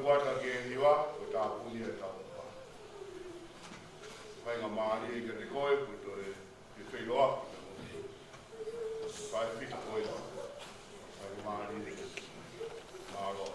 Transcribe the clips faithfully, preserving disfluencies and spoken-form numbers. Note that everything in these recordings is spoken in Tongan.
Kuata ki he hiva, ko e tāpuni ʻa e taupotu. Faingamālie kiate koe, ko e toe ke feiloa, ko e faifika koe. Faingamālie, mālō.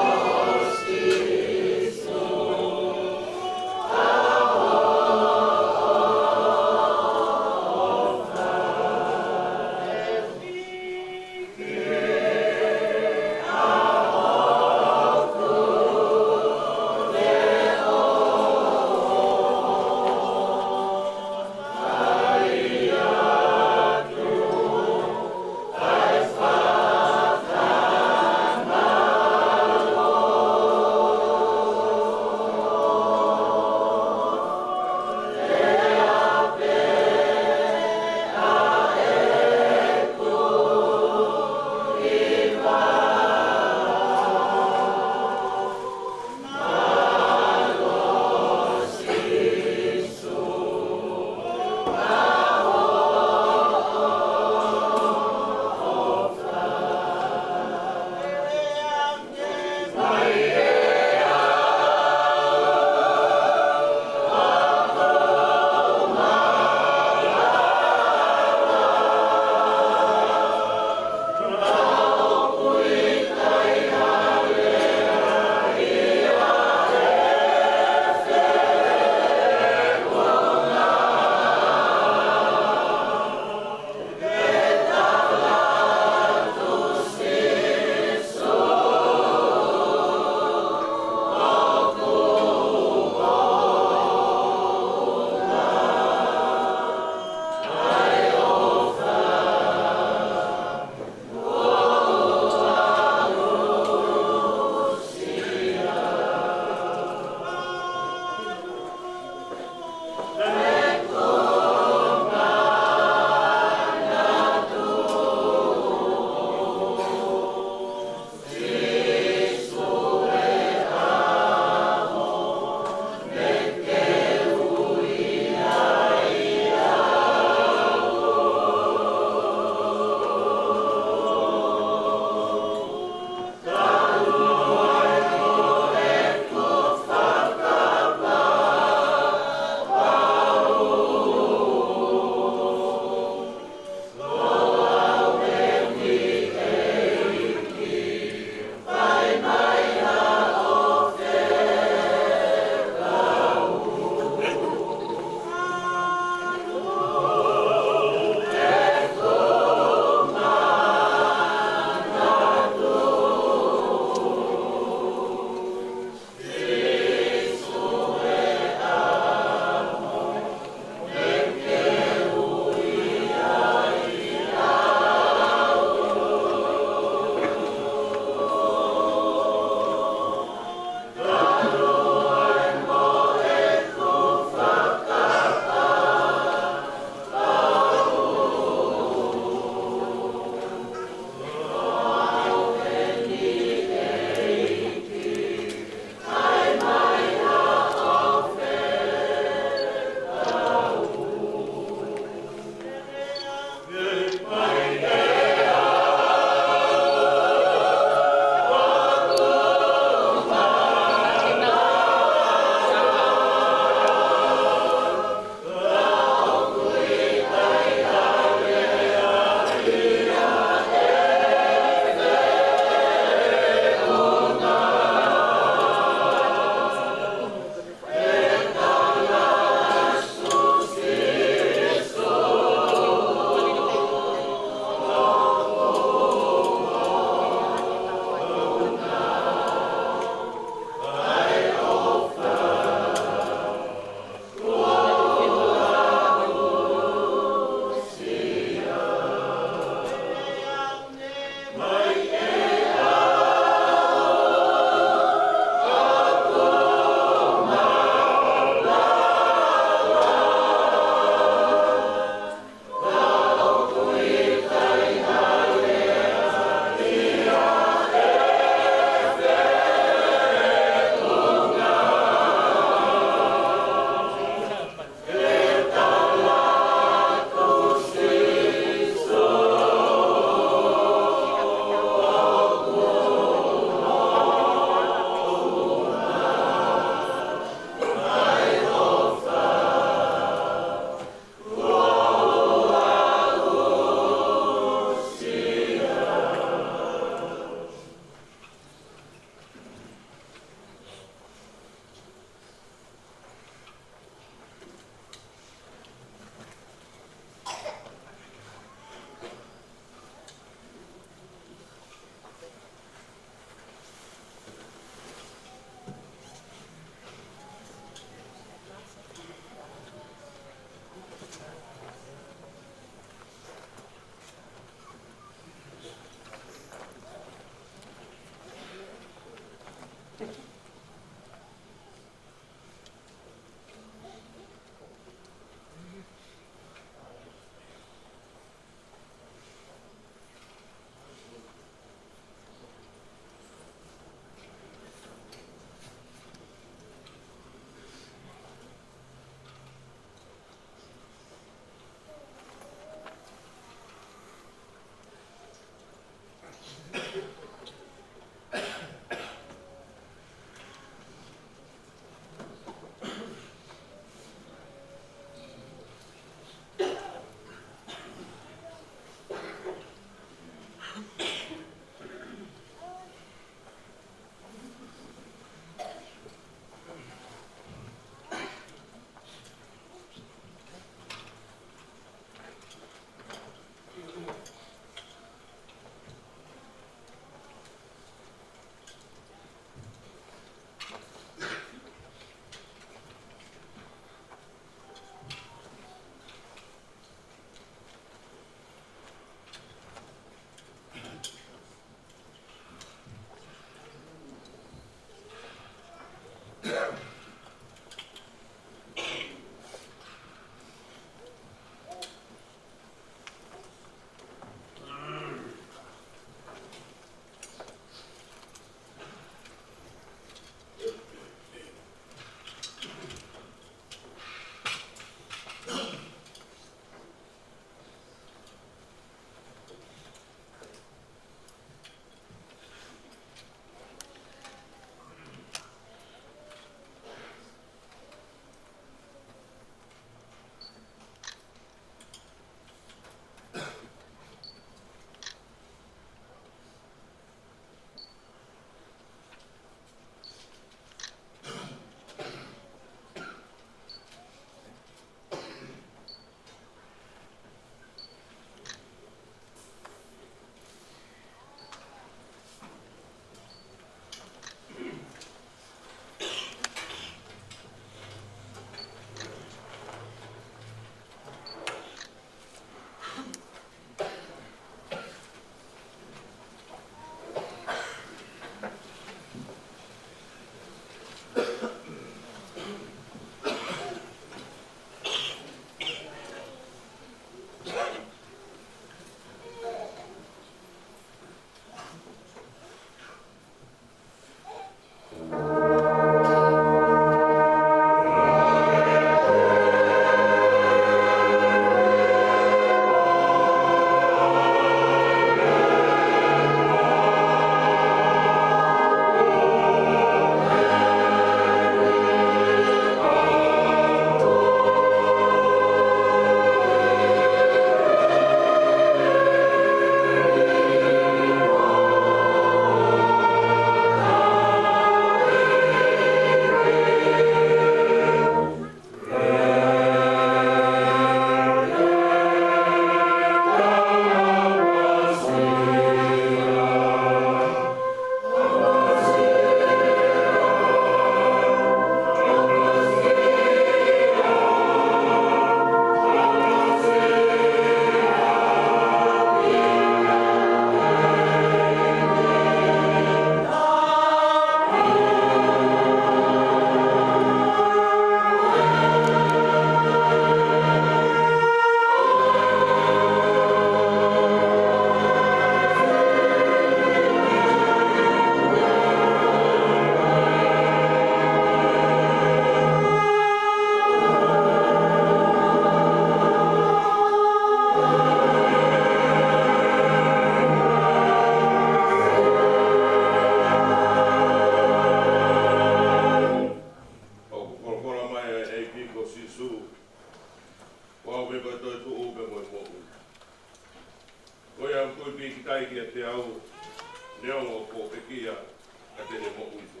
Ka te ne moʻui pē.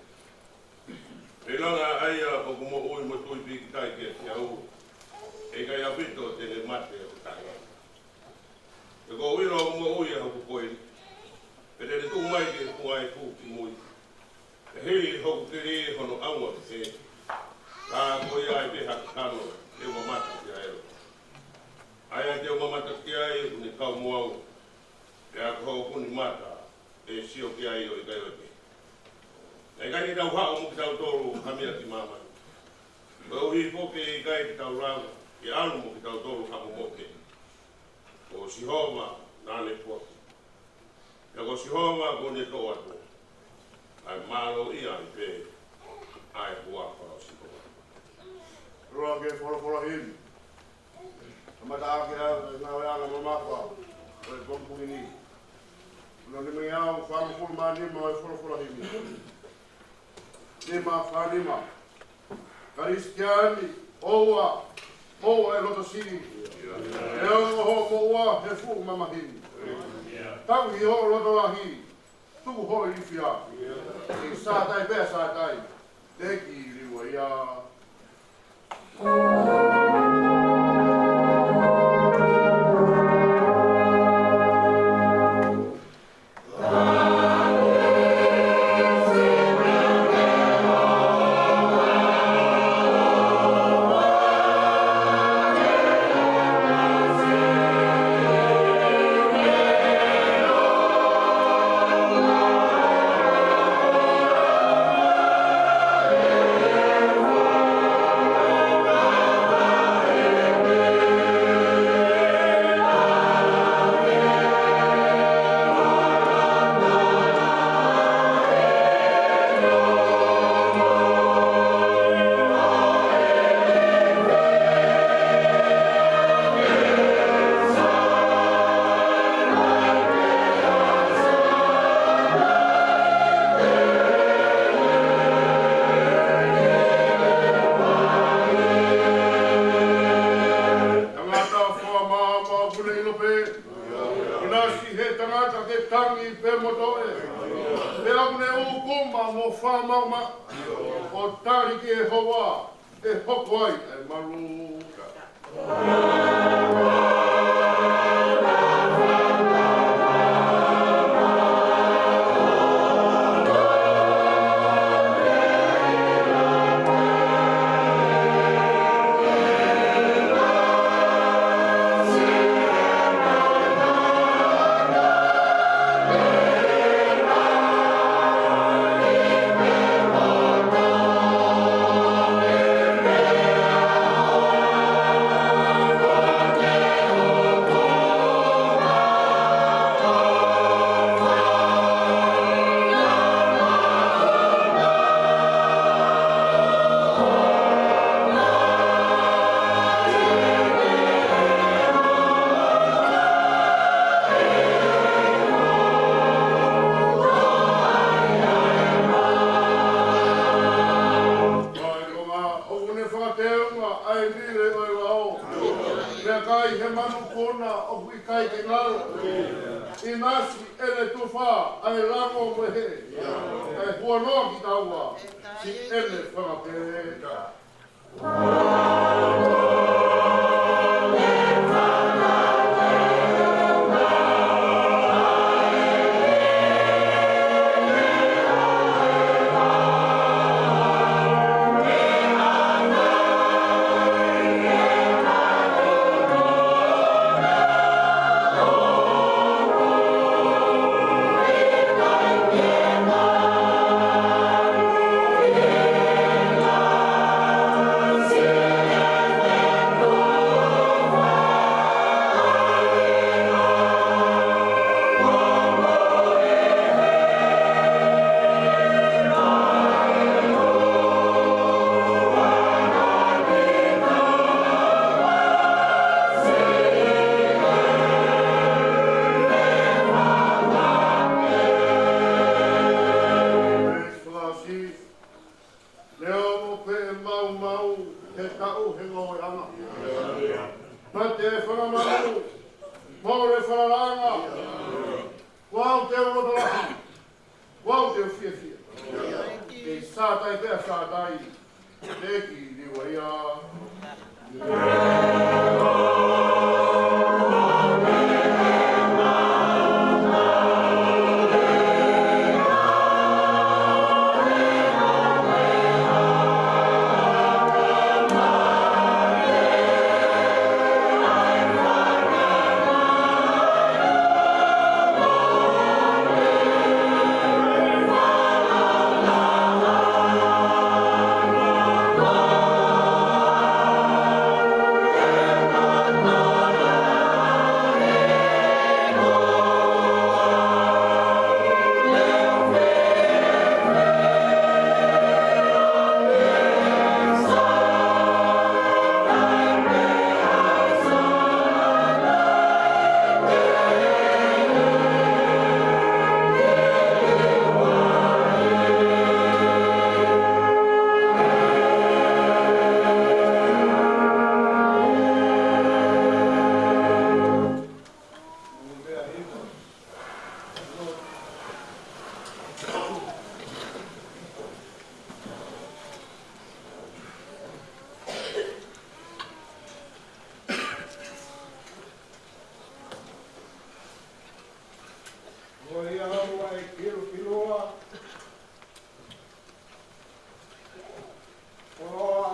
Pea ʻilonga ʻa ia ʻoku moʻui mo tui pīkitai kiate au, ʻe ʻikai ʻaupito te ne mate ʻo taʻengata. He ʻoku ou ʻilo ʻoku moʻui ʻa hoku koeli, pea te ne tuʻu mai ki he funga ipu ki mui. Pea hili hoku keli hono ʻaunga ki he, ka ko ia ʻe pehē ha kakano, te u mamata ki ai. ʻA ia te u mamata ki ai ʻoku ne kau mo au, pea ko hoku nima ʻe sio ki ai ʻo ʻikai ʻoe pē. Naʻe ʻikai te tau haʻu mo kitautolu ha meʻa ki māmani, koeʻuhi foki ʻe ʻikai te tau lava ke ʻalu mo kitautolu ha momoʻi meʻa. Ko Sihova naʻa ne foaki, pea ko Sihova kuo ne toʻo atu. ʻA e mālō ia ai pē ʻa e huafa ʻo Sihova. Lua ke folofola himi. Kamata ake ʻa e ngāueʻanga mamafa ʻo e pongipongi ni. Ko hono nima ʻe fāngofulu mā nima ʻo e folofola himi. Nima fā nima. Kalisitiane, ʻoua, ʻoua ʻe loto siʻi. He ʻoku hoʻo moʻua he fuʻu mamahi ni. Tauhi hoʻo loto lahi, tuku hoʻo ilifia. ʻI Sātai pea Sātai, te ki liua ia. Tangata foʻi maama ʻoku ne ʻilo pē, ʻoku ne siʻi he tangata ke tangi pē mo toʻe. Pea ʻoku ne ʻūkuma mo faʻa maʻumaʻu, ʻo tali ki he houa ʻe hoko ai ʻa e malu. ʻOku ne fakateunga ʻa e vile ʻo e lao, meʻakai he manupuna ʻoku ʻikai ke ngalo. ʻInasi ʻene tufa ʻa e lango mo e hē, ʻa e huanoa kitaua siʻene fanga pē. Leo mo pē ʻe maumau he taʻu he ngoueʻanga. Mate e fanga malu, mole e falalaʻanga. Kuo u teu loto lahi, kuo u teu fiefia. Sātai pea sātai, teki liua ia. Ko ia ʻa e kilukilua, koloa,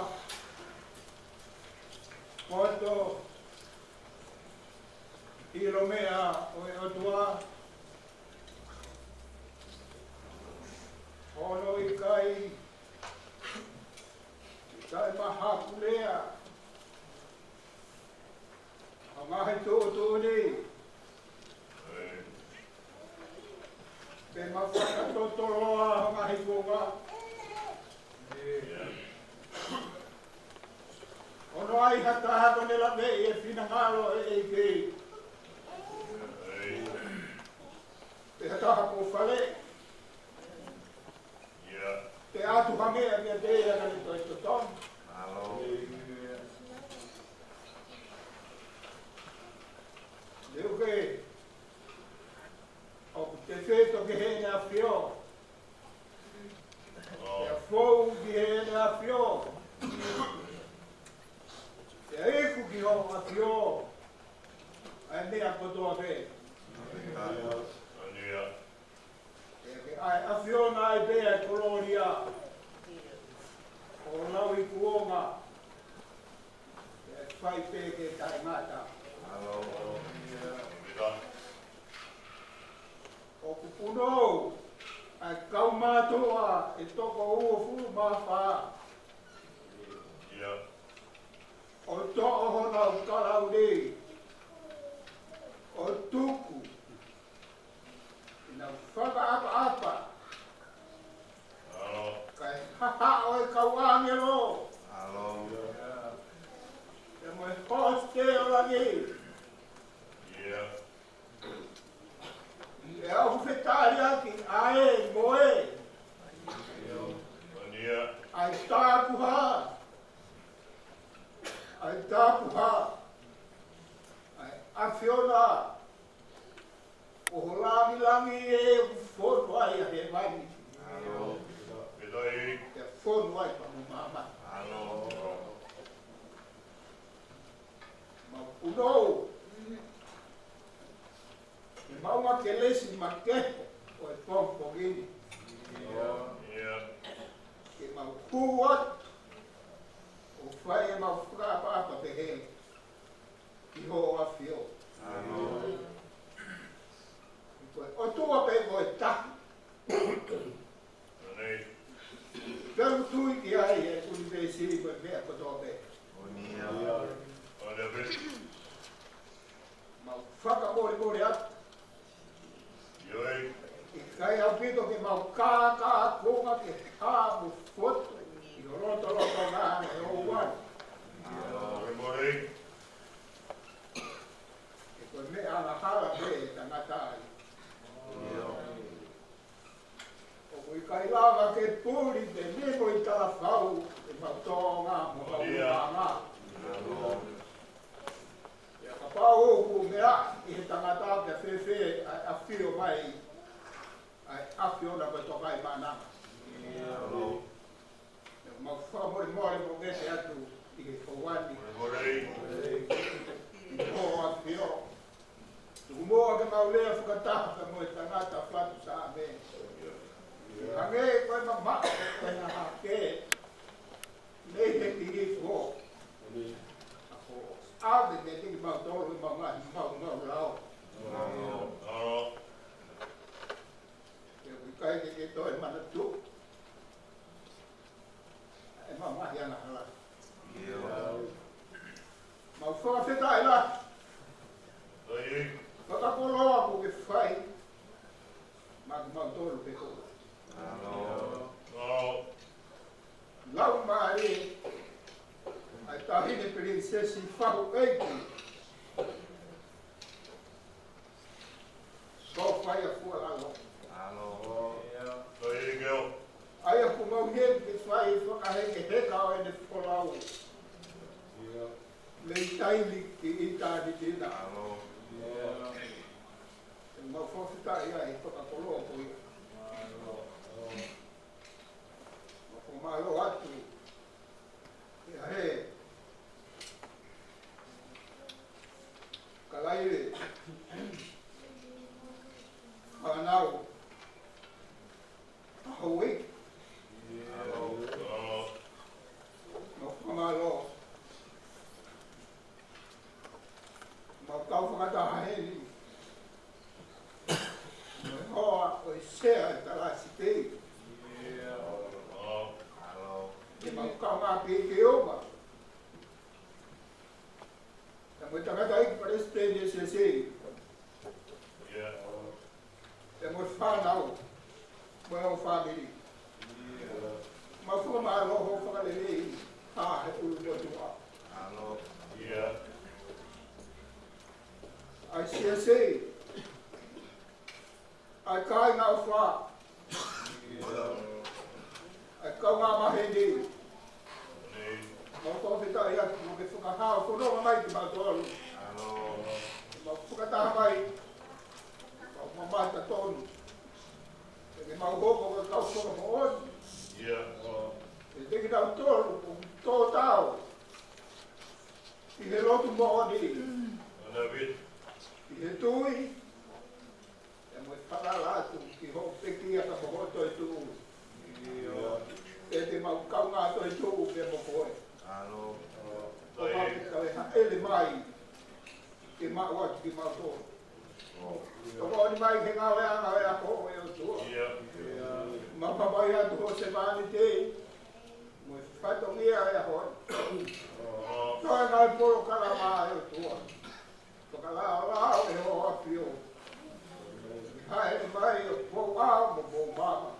poto, ʻilo meʻa ʻo e ʻOtua, ʻo ʻikai, ʻikai mahakulea, ʻa e ngaahi tuʻutuʻuni. Pea mau fakatotoloa ʻa e ngaahi kuonga. ʻOua naʻa ai ha taha kuo ne laveʻi e finangalo ʻo e ʻEiki. Pe ha taha kuo faleʻi. Pea ʻoatu ha meʻa kiate ia ka ne toe totongi. Leuke, ʻoku tefito ki heʻene ʻAfio. Pea fou ki heʻene ʻAfio. Pea iku ki hoʻo ʻAfio ʻa e meʻa kotoa pē. Pea ke ʻa e ʻAfiona ai pē ʻa e kolōlia ʻo lauikuonga, pea fai pē ke taʻengata. ʻOku punou ʻa e kaumātuʻa ʻe toko uofulu mā fā, ʻo toʻo honau kalauni, ʻo tuku ʻenau fakaʻapaʻapa, kae hahaʻo e kau ʻāngelo, pea mo e hōsite ʻo langi. Pea ʻoku fetaliʻaki ʻa ē mo ē, ʻa e tāpuhā, ʻa e tāpuhā, ʻa e ʻAfiona, ʻo ho langilangi ʻoku fonu ai ʻa hēvani. Pea fonu ai pea mo māmani. Mau punou ʻi he maʻunga kelesi makehe ʻo e pongipongi ni, ke mau hū atu ʻo fai ʻemau fakaʻapaʻapa pehē ki hoʻo ʻAfio. Ko e ʻOtua pē ko e taha. Pea ʻoku tui ki ai ʻa e ʻunivēsi mo e meʻa kotoa pē. Mau fakamolemole atu. ʻIkai ʻaupito ke mau kākā konga ke hā mo fotu ʻi ho lotolotonga ʻi he ʻaho ni. He ko e meʻa angahala pē ʻe tangata ai. ʻOku ʻikai lava ke puli pe nimo ʻi talafau ʻemau tōʻonga mo ʻemau anga. Pea kapau ʻoku meaʻi ʻe he tangata pea fēfē ʻa e ʻafio mai ʻa e ʻAfiona ko e Tamai Maʻananga. Sesi fahu eiki. Ko fai a fua lalo. Alo. Ia. Ko ia ke o. ʻA ia ʻoku mau hē ke fai fakahekeheka ʻo ʻene folau. Ia. Mei taimi ki ʻitāniti na. Alo. Ia. ʻOku mau fakafetaʻi ai he fakakoloa ko ia. Alo. Mau fakamālō atu. Ia he. Kalaive. Fānau. ʻAho ē. Mau fakamālō. Mau kau fakataha heni. Mo e hoa ʻo e sea e kalasi tei. Ke mau kaungā pē ke oma. Pea mo e tangataʻeiki palesiteni S S A. Ia. Pea mo e fānau. Mo e fāmili. Ia. Mau fakamālō hoʻo fakalelei. ʻA e ʻulumotuʻa. Alo. Ia. ʻA e S S A. ʻA e kāinga ʻofa. ʻA e kaungā maheni. Mau fakafetaʻi atu mo e fakahā ʻo fononga mai kimautolu. Mau fakataha mai. Mau mamata tonu. Ke mau hoko ko e kau fakamoʻoni. Ia. Ke te kinautolu, ʻoku tō tau. ʻI he lotu moʻoni. ʻI he tui. Pea mo e falala atu ki hoʻo pekia ka mo hoʻo toetuʻu. Ia. Pea te mau kaungā toetuʻu pea mo koe. Alo. ʻOku mau ke kau e hāʻele mai. Ke mau atu kimautolu. Tokoni mai he ngāueʻanga ʻo e ʻaho ʻo e ʻOtua. Ia. Mau hapai atu hoʻo sevāniti. Mo e fatongia ʻo e ʻaho. Ko e ngaahi polokalama ʻa e ʻOtua. Fakalaolao ʻe hoʻo ʻAfio. Hāʻele mai ʻo pouʻau mo poupama.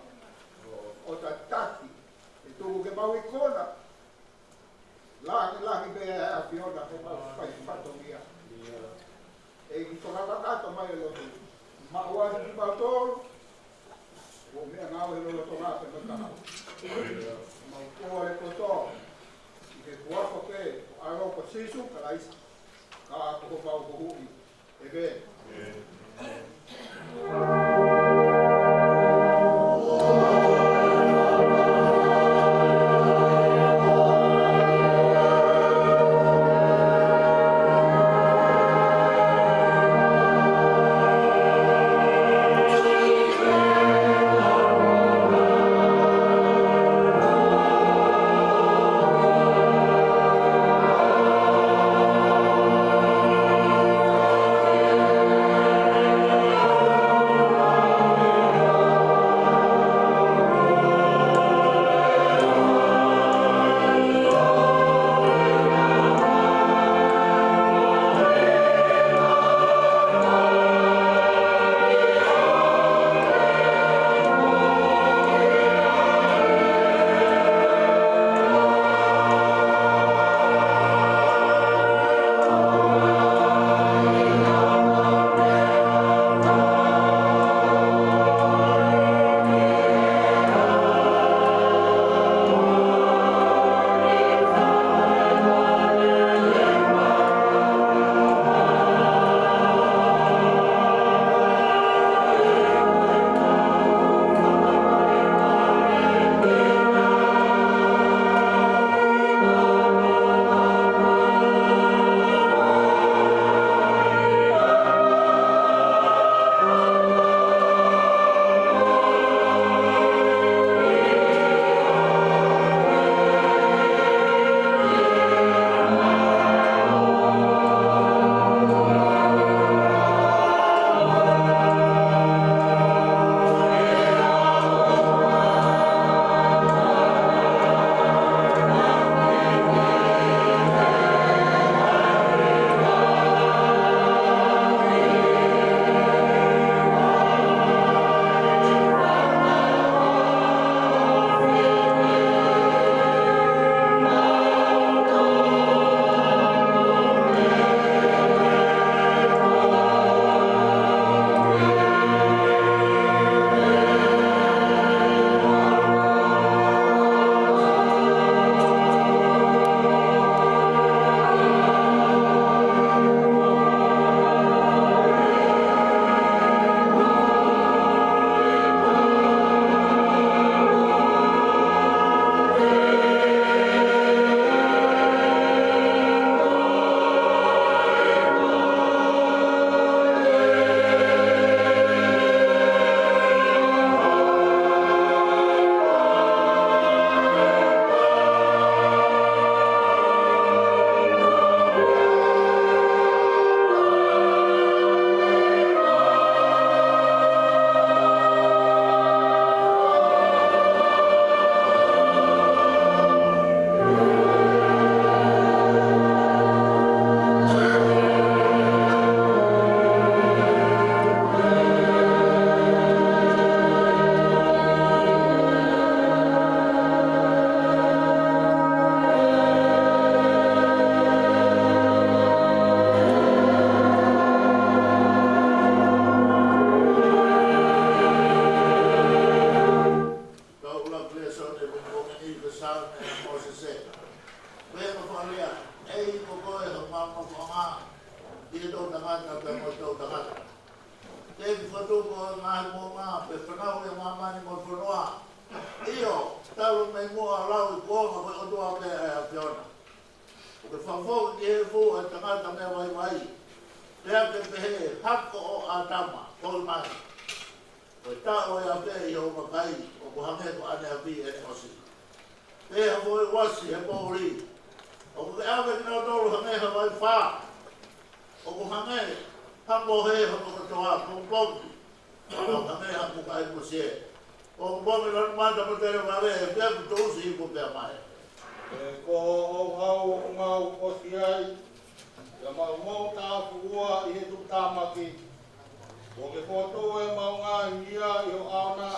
ʻO tataki. ʻE tuku ke mau ikuna. Langilangi pē ʻa e ʻAfiona ko e mau fai fatongia. ʻEiki fakakakato mai e lotu. Maʻu atu kimautolu. Ko e meʻangāue lolotonga pē mo e kahaʻu. Mau kole kotoa. ʻI he huafa pē ʻo e ʻAlo ko Sīsū Kalaisi. Ka ko homau Huhuʻi. ʻĒmeni. Ko e meʻa ko eni ko e Saame ʻa Mōsese. Pea ko e fakalea, ʻEiki ko koe homau nofoʻanga ʻi he toʻutangata pea mo e toʻutangata. Teʻeki ke fokotuʻu koe ʻa e ngaahi moʻunga, pe fanauʻi ʻa māmani mo e fonua. ʻIo, talu mei muʻa ʻo lau ʻi kuonga ko e ʻOtua pē ʻa e ʻAfiona. ʻOku ke fakafoki ki he efu ʻa e tangata meʻa vaivai. Pea ke pehē, Hako ʻo ʻĀtama, foki mai. Ko e taʻu ʻe afe ʻi hoʻo vakai, ʻoku hangē ko ʻaneafi ʻene ʻosi. Pea ko e uasi ʻo e poʻuli, ʻoku ke ʻave kinautolu hangē ha vaifā. ʻOku hangē ha mohe hono kotoa, pongipongi ʻoku hangē ha kuka ʻi musie. Pongipongi lanu mata mo televave, pea kuo tuʻusi ipu pea mae. He ko ho houhau ʻoku mau ʻosi ai, pea mau mou taʻafu ua ʻi he tuputāmaki. Kuo ke fokotuʻu ʻemau ngaahi hia ʻi ho ʻao na,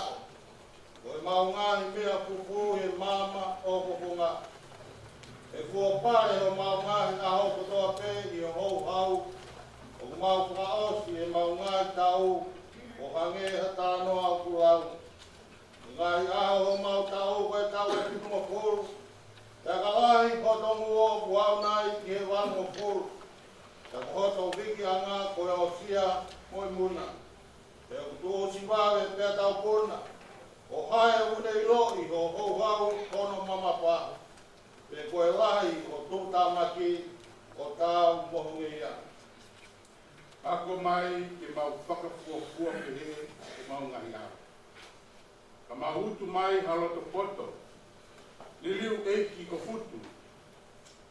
ko ʻemau ngaahi meʻa fufū ʻi he maama ʻo ho fofonga. He kuo pale homau ngaahi ʻaho kotoa pē ʻi ho houhau, ʻoku mau fakaʻosi ʻemau ngaahi taʻu ʻo hangē ha talanoa ʻoku lau. Ngaahi ʻaho homau taʻu ko e taʻu ʻe fitungofulu, pea ka lahi ho tonguo ʻoku ʻaonga ai ki he valungofulu, pea ko hoto vikiʻanga ko e ʻosia mo e muna. Pea ʻoku tuʻusi vave pea taupuna, ko hai ʻoku ne ʻiloʻi ho houhau hono mamafa, pe ko e lahi ho tuputāmaki ʻo taau mo ho ngeia. Ako mai ke mau fakafuofua pehē ʻemau ngaahi ʻaho. Ka mau utu mai ha loto poto, liliu ʻEiki ʻo futu,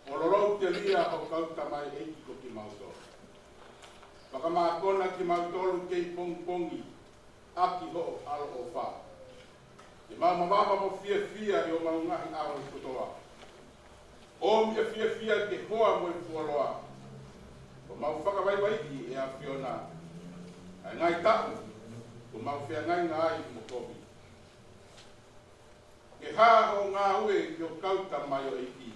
ʻo lolou telia ho kau tamaioʻeiki ko kimautolu. Fakamākona kimautolu kei pongipongi ʻaki hoʻo ʻaloʻofa. Ke mau mamafa mo fiefia ʻi homau ngaahi ʻaho kotoa. ʻOmi ʻa e fiefia ke hoa mo e fuoloa. Kuo mau fakavaivaiʻi ʻe ʻAfiona ʻa e ngaahi taʻu kuo mau feangainga ai mo kovi. Ke hā hoʻo ngāue ki ho kau tamaioʻeiki,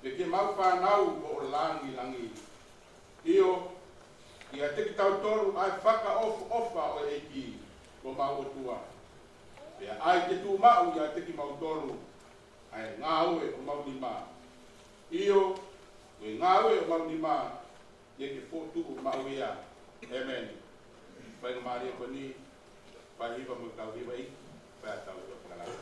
pea ke mau fānau hoʻo langilangi. ʻIo, ʻiate kitautolu ʻa e fakaʻofoʻofa ʻo e ʻEiki ko homau ʻOtua. Pea ʻai ke tuʻumaʻu ʻiate kimautolu ʻa e ngāue ʻo homau nima. ʻIo, ko e ngāue ʻo homau nima, ke ke fokotuʻu maʻu ia. ʻĒmeni. Faingamālie ko eni, fai hiva mo e kau hiva ʻi, pea tau hiva pē ka lava.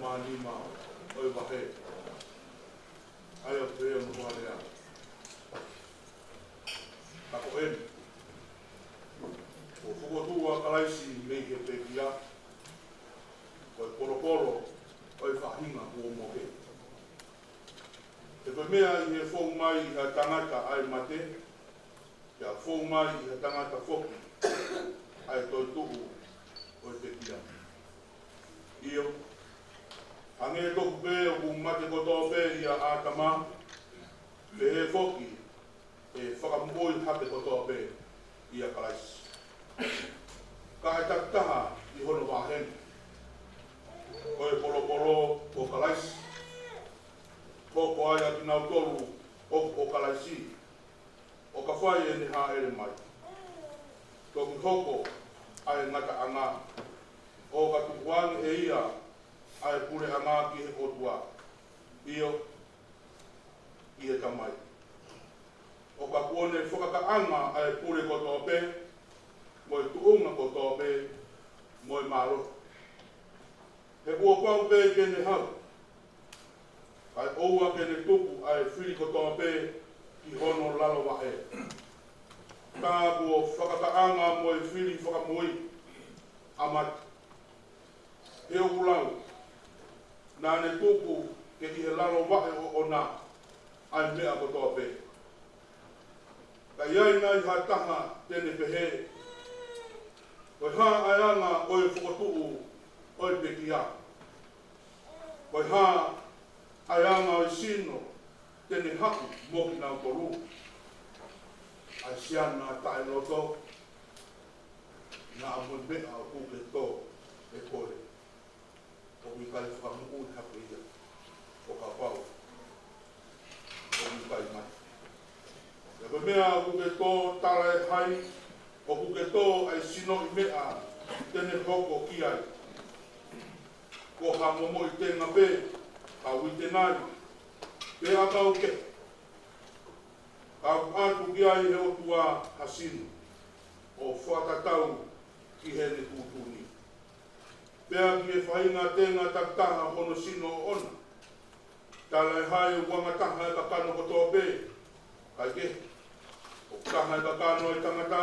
ʻa e nima ʻo e vahe. ʻA ia ʻoku pehē hono fakalea: Ka ko eni, kuo fokotuʻu ʻa Kalaisi mei he pekia, ko e polopolo ʻo e faʻahinga kuo mohe. He ko e meʻa ʻi he fou mai ʻi ha tangata ʻa e mate, pea fou mai ʻi ha tangata foki ʻa e toetuʻu ʻo e pekia. ʻIo, hangē tofu pē ʻoku mate kotoa pē ʻia ʻĀtama, pehē foki ʻe fakamoʻui hake kotoa pē ʻia Kalaisi. Ka ʻe takitaha ʻi hono vaheni, ko e polopolo ko Kalaisi, hoko ai ʻa kinautolu ʻoku ʻo Kalaisi, ʻo ka fai ʻene hāʻele mai. Toki hoko ʻa e ngataʻanga, ʻo ka tukuange ʻe ia ʻa e puleʻanga ki he ʻOtua, ʻio, ki he Tamai. ʻO ka kuo ne fakakaʻanga ʻa e pule kotoa pē, mo e tuʻunga kotoa pē, mo e mālohi. He kuo pau pē ke ne haʻu, kae ʻoua ke ne tuku ʻa e fili kotoa pē ki hono lalo vaʻe. Ka kuo fakakaʻanga mo e fili fakamoʻui ʻa mate. He ʻoku lau: Naʻa ne tuku ke ʻi he lalo vaʻe ʻoʻona ʻa e meʻa kotoa pē. Ka ʻi ai nai ha taha te ne pehē: Ko e hā ʻa e anga ʻo e fokotuʻu ʻo e pekia? Ko e hā ʻa e anga ʻo e sino te ne haʻu mo kinautolu? ʻA e siana taʻeloto, naʻa mo e meʻa ʻoku ke tō ʻe koe, ʻoku ʻikai fakamoʻui hake ia ʻo kapau ʻoku ʻikai mate. Pea ko e meʻa ʻoku ke tō, talaʻehai ʻoku ke tō ʻa e sinoʻi meʻa te ne hoko ki ai. Ko ha momoʻi tenga pē, ha uitenai, pe ʻakau kehe, ka ʻoku ʻatu ki ai ʻe he ʻOtua ha sino, ʻo fakatatau ki heʻene tuʻutuʻuni. Pea ki he faʻahinga tenga takitaha hono sino ʻoʻona, talaʻehai ʻoku angataha ʻa e kakano kotoa pē, kae kehe, ʻoku taha ʻa e kakano ʻa e tangata,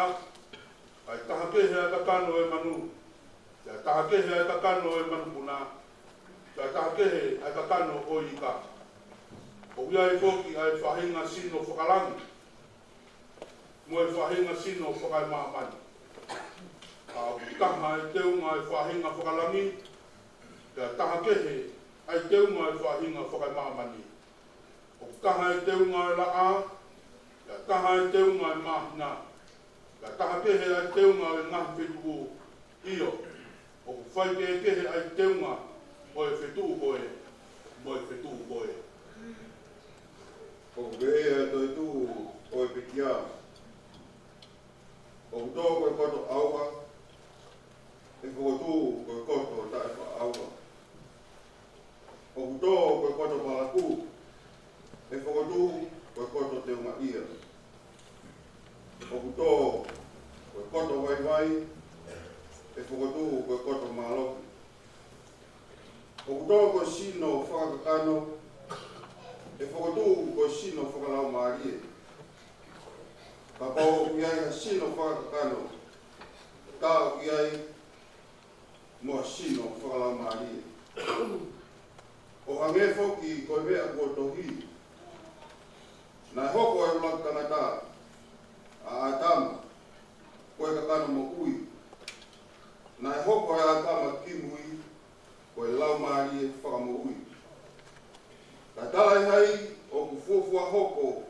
kae taha kehe ʻa e kakano ʻo e manu, pea taha kehe ʻa e kakano ʻo e manupuna, pea taha kehe ʻa e kakano ʻo e ika. ʻOku ʻi ai foki ʻa e faʻahinga sino fakalangi, mo e faʻahinga sino fakaemāmani. Ka ʻoku taha ʻa e teunga ʻo e faʻahinga fakalangi, pea taha kehe ʻa e teunga ʻo e faʻahinga fakaemāmani. ʻOku taha ʻa e teunga ʻo e laʻā, pea taha ʻa e teunga ʻo e māhina, pea taha kehe ʻa e teunga ʻo e ngaahi fetuʻu, ʻio, ʻoku faikehekehe ʻa e teunga ʻo e fetuʻu ko ē mo e fetuʻu ko ē. ʻOku pehē ʻa e toetuʻu ʻo e pekia: ʻOku tō ko e koto ʻauha, ʻe fokotuʻu ko e koto taʻefaʻaʻauha. ʻOku tō ko e koto palakū, ʻe fokotuʻu ko e koto teungaʻia. ʻOku tō ko e koto vaivai, ʻe fokotuʻu ko e koto mālohi. ʻOku tō ko e sino fakakakano, ʻe fokotuʻu ko e sino fakalaumālie. Kapau ʻoku ʻi ai ha sino fakakakano, ka ʻoku ʻi ai mo ha sino fakalaumālie. ʻO hangē foki ko e meʻa kuo tohi: Naʻe hoko ʻa e ʻuluaki tangata, ʻa ʻĀtama, ko e kakano moʻui. Naʻe hoko ʻa ʻĀtama ki mui, ko e laumālie fakamoʻui. Ka talaʻehai ʻoku fuofua hoko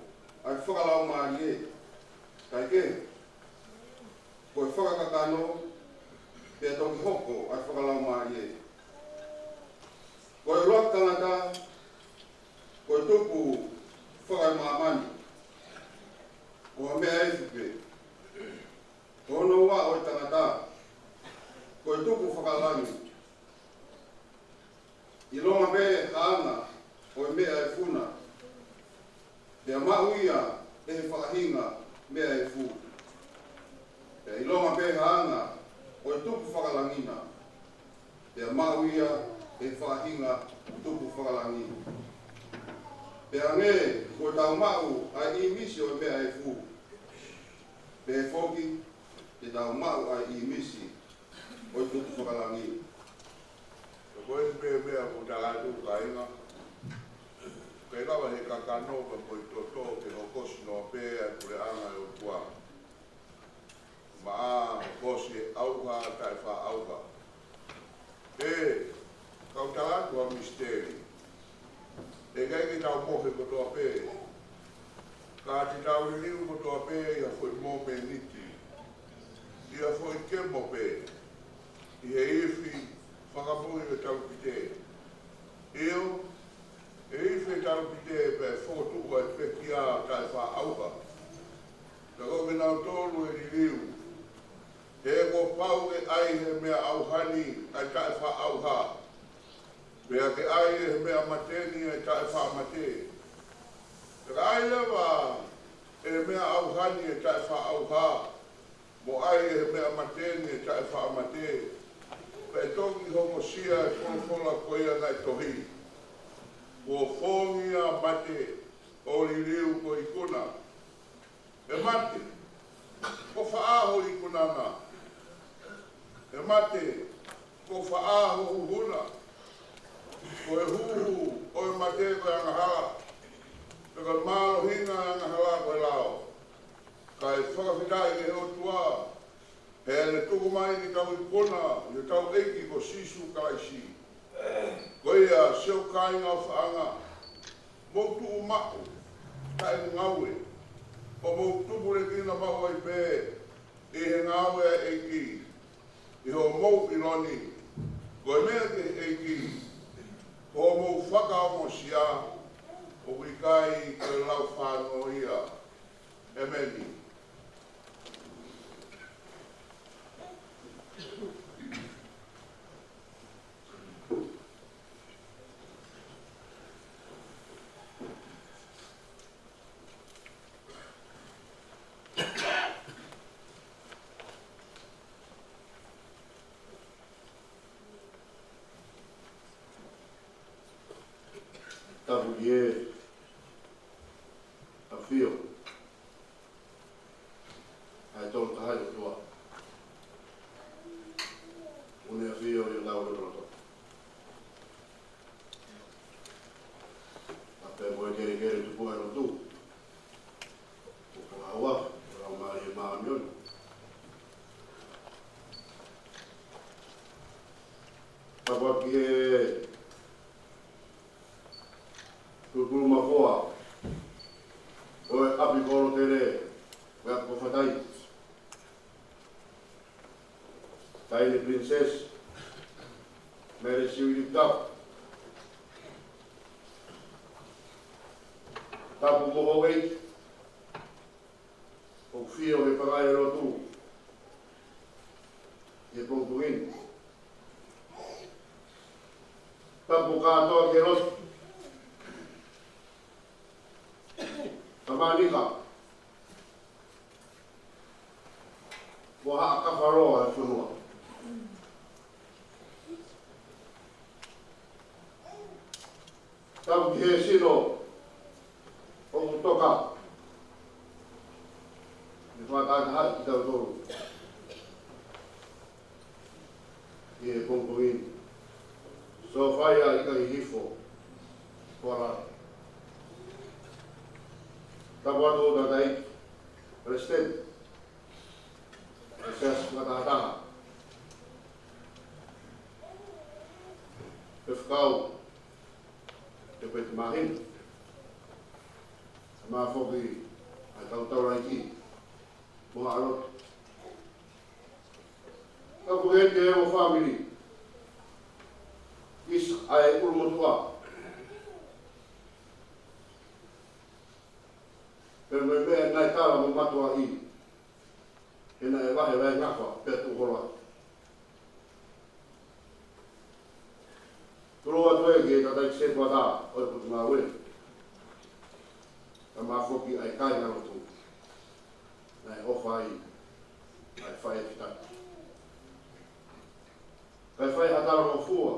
ʻa e fakalaumālie, kae kehe, ko e fakakakano, pea toki hoko ʻa e fakalaumālie. Ko e ʻuluaki tangata, ko e tupu fakaemāmani, ko ha meʻa efu pē. Ko hono ua ʻo e tangata, ko e tupu fakalangi. ʻIlonga pē ha anga ʻo e meʻa efu na, pea maʻu ia ʻe he faʻahinga meʻa efu. Pea ʻilonga pē ha anga ʻo e tupu fakalangi na, pea maʻu ia ʻe he faʻahinga tupu fakalangi. Pea hangē ko ʻetau maʻu ʻa e ʻīmisi ʻo e meʻa efu, pehē foki te tau maʻu ʻa e ʻīmisi ʻo e tupu fakalangi. Ko e pē meʻa ʻoku tala atu, kāinga, ʻikai lava ʻe he kakano pe ko e toto ke hokosi noa pē ʻa e puleʻanga ʻo e ʻOtua. Maʻa hokosi ʻe ʻauha taʻefaʻaʻauha. ʻE, kau tala atu ha misiteli. ʻE ʻikai ke tau mohe kotoa pē, ka te tau liliu kotoa pē ʻi ha foʻi momeniti, ʻi ha foʻi kemo pē, ʻi he ifi fakamui ʻo e talupite. ʻIo, ʻe ifi e talupite pea fokotuʻu ʻa e pekia taʻefaʻaʻauha. Ka ko kinautolu ʻe liliu, he kuo pau ke ʻai ʻe he meʻa ʻauha ni ʻa e taʻefaʻaʻauha, pea ke ʻai ʻe he meʻa mate ni ʻa e taʻefaʻamate. Pea ka ʻai leva ʻe he meʻa ʻauha ni ʻa e taʻefaʻaʻauha, mo ʻai ʻe he meʻa mate ni ʻa e taʻefaʻamate, pea ʻe toki hokosia e folofola ko ia naʻe tohi: Kuo fōngia mate ʻo liliu ko e ikuna. ʻE mate, ko fē ho ikuna na? ʻE mate, ko fē ho huhu na? Ko e huhu ʻo e mate ko e angahala, pea ko e mālohinga ʻo e angahala ko e lao. Kae fakafetaʻi ki he ʻOtua, he naʻe tuku mai ke tau ikuna ʻi hotau ʻEiki ko Sīsū Kalaisi. Ko ia, siʻoku kāinga ʻofaʻanga, mou tuʻu maʻu, taʻe ngaue, ʻo mou tupulekina maʻu ai pē ʻi he ngāue ʻa e ʻEiki, ʻi hoʻomou ʻilo ni ko e meʻa ki he ʻEiki ko hoʻomou fakaongosia, ʻoku ʻikai ko e lau fānau ia. ʻEmeni. Tapu ki he ʻafio ʻa e Tolu Tahaʻi ʻOtua, ʻoku ne ʻafio ʻi hotau lotolotonga. Pea pehē mo e kelekele tupu ʻa e lotu, ʻoku ʻauha ʻa e Laumālie Māʻoniʻoni. Tapu ki he Pulupulu Mafoa ʻo e ʻApikolotele, ʻo e ʻApi ko Fatai, Taʻahine Princess Mele Siuʻilikutapu. Tapu mo houʻeiki ʻoku ʻafio he pangai lotu he pongipongi ni. Tapu kātoa ki he lotu, ka mānava mo ha ʻakafa loa he fonua. Tapu ki he sino ʻoku toka, ne fakataha kitautolu ʻi he pongipongi ni. Sōfia ʻIkahihifo Kuala. Tapu atu ki he tangataʻeiki palesiteni ʻo e Siasi Fakatahataha, Faifekau Tepeti Māhina, kae ʻumaʻā foki ʻa e kau taulaʻeiki mo haʻa lotu. Tapu ki he ʻEiki mo e fāmili, ʻisa ʻa e ʻulumotuʻa, pea mo e meʻa naʻe tala mo matuaʻi, he naʻe vahe vaengafa pea tuʻu holo atu. Tulou atu ē ki he tangataʻeiki sētuata ʻo e Potungāue, kae ʻumaʻā foki ʻa e kāingalotu naʻe ʻofa ai ʻa e fai ʻa e fitaki. Kae fai ha talangofua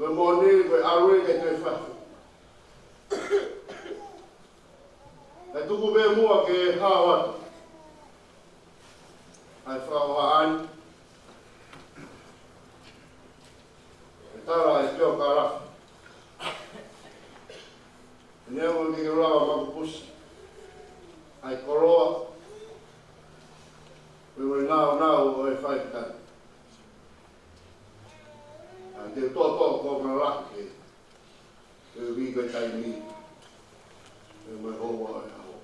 Ko e moʻoni ko e ʻalu ē ke toe fai. Kae tuku pē muʻa ke hao atu ʻa e fakaʻohoaʻa ni. ʻE tala ʻe Pio Kalafi, neongo ʻikai ke u lava makupusi ʻa e koloa, pea mo e nāunau ʻo e faifekau. ʻA, te u toʻotoʻo ko e malaki ke, ke ui ko e taimi, pea mo e houa ʻo e ʻaho.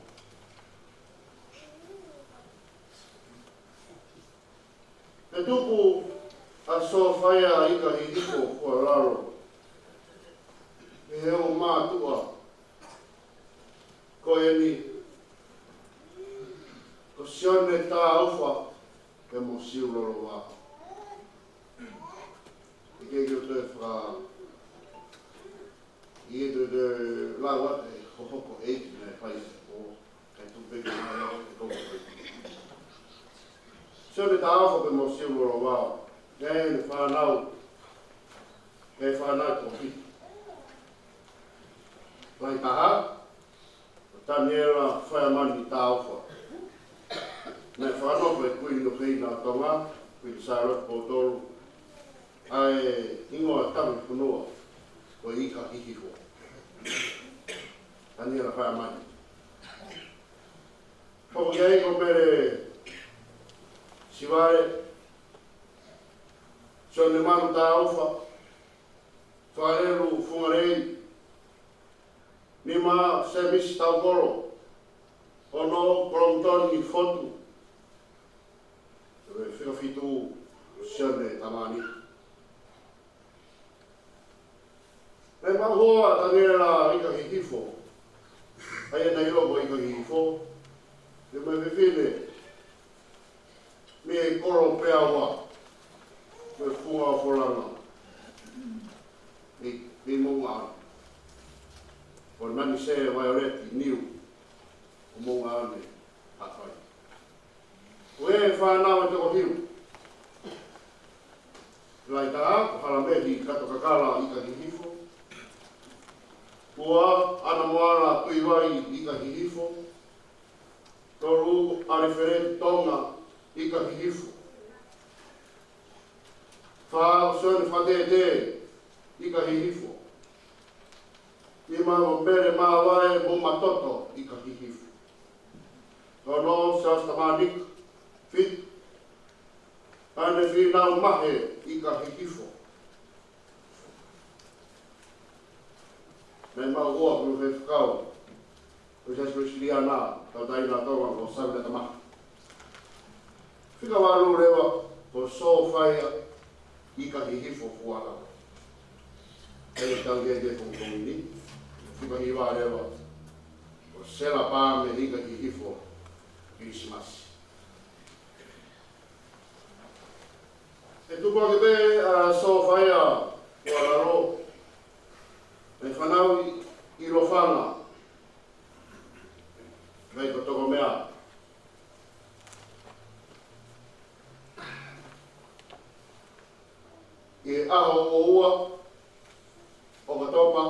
Pea tupu ʻa Sofaia Ika Hihifo Fualalo, ʻe he ongo mātuʻa ko eni, ko Sione Taufa pea mo Siu Lolovao. ʻIkai ke u toe faka-, ʻikai ke u toe lau atu e hohoko ʻeiki naʻe fai ʻi he pō, kae tuku pē ke u lau atu e konga ko ē. Sione Taufa pea mo Siu Lolovao, naʻe fānau, naʻe fānau toko fitu. Lahi taha, ko Taniela Faiamani Taufa. Naʻe fakanofo ʻe he Kuini ʻo Feina ʻo Tonga, Kuini Sālote Pōtolu, ʻa e hingoa tauhi fonua ko Ika Hihifo. Taniela Faiamani. Hoko ki ai ko Mele Sivale, Sione Manu Taufa, Fakalelu Fungalei, nima Semisi Taukolo, ono Kolomutoni Fotu, fika fitu Sione Tamani. Naʻe maʻu hoa ʻa Taniela Ika Hihifo, ʻa ia naʻe ʻiloa ko Ika Hihifo, pea mo e fefine mei Kolopeaua, mei Funga ʻo Folanga, mei, mei Moʻungaʻane. Ko Nanise Violet Niu, ʻo Moʻungaʻane, Haʻapai. Ko e fānau ʻe toko hiva. Lahi taha, ko Halamehi Katokakala Ika Hihifo. Ua, ʻAnamoala Tuivai Ika Hihifo. Tolu, ʻAlefeleti Tonga Ika Hihifo. Fā, Sione Fakatētē Ika Hihifo. Nima, ko Mele Māvae Momatoto Ika Hihifo. Ono, Siaosi Tamani. Fitu, ʻAne Fīnau Mahe Ika Hihifo. Naʻe maʻu hoa ko e faifekau ʻo e Siasi Uēsiliana Tauʻatāina ʻo Tonga ko Savile Tamahi. Fika valu leva ko Sofaia Ika Hihifo Fualalo. ʻA ia ʻoku tau ʻi he pongipongi ni. Fika hiva leva ko Sela Pame Ika Hihifo Kilisimasi. ʻE tupu hake pē ʻa Sofaia Fualalo, naʻe fānau ʻi, ʻi Lofanga, mei ko Tokomea. ʻI he ʻaho ua ʻo ʻOkatopa,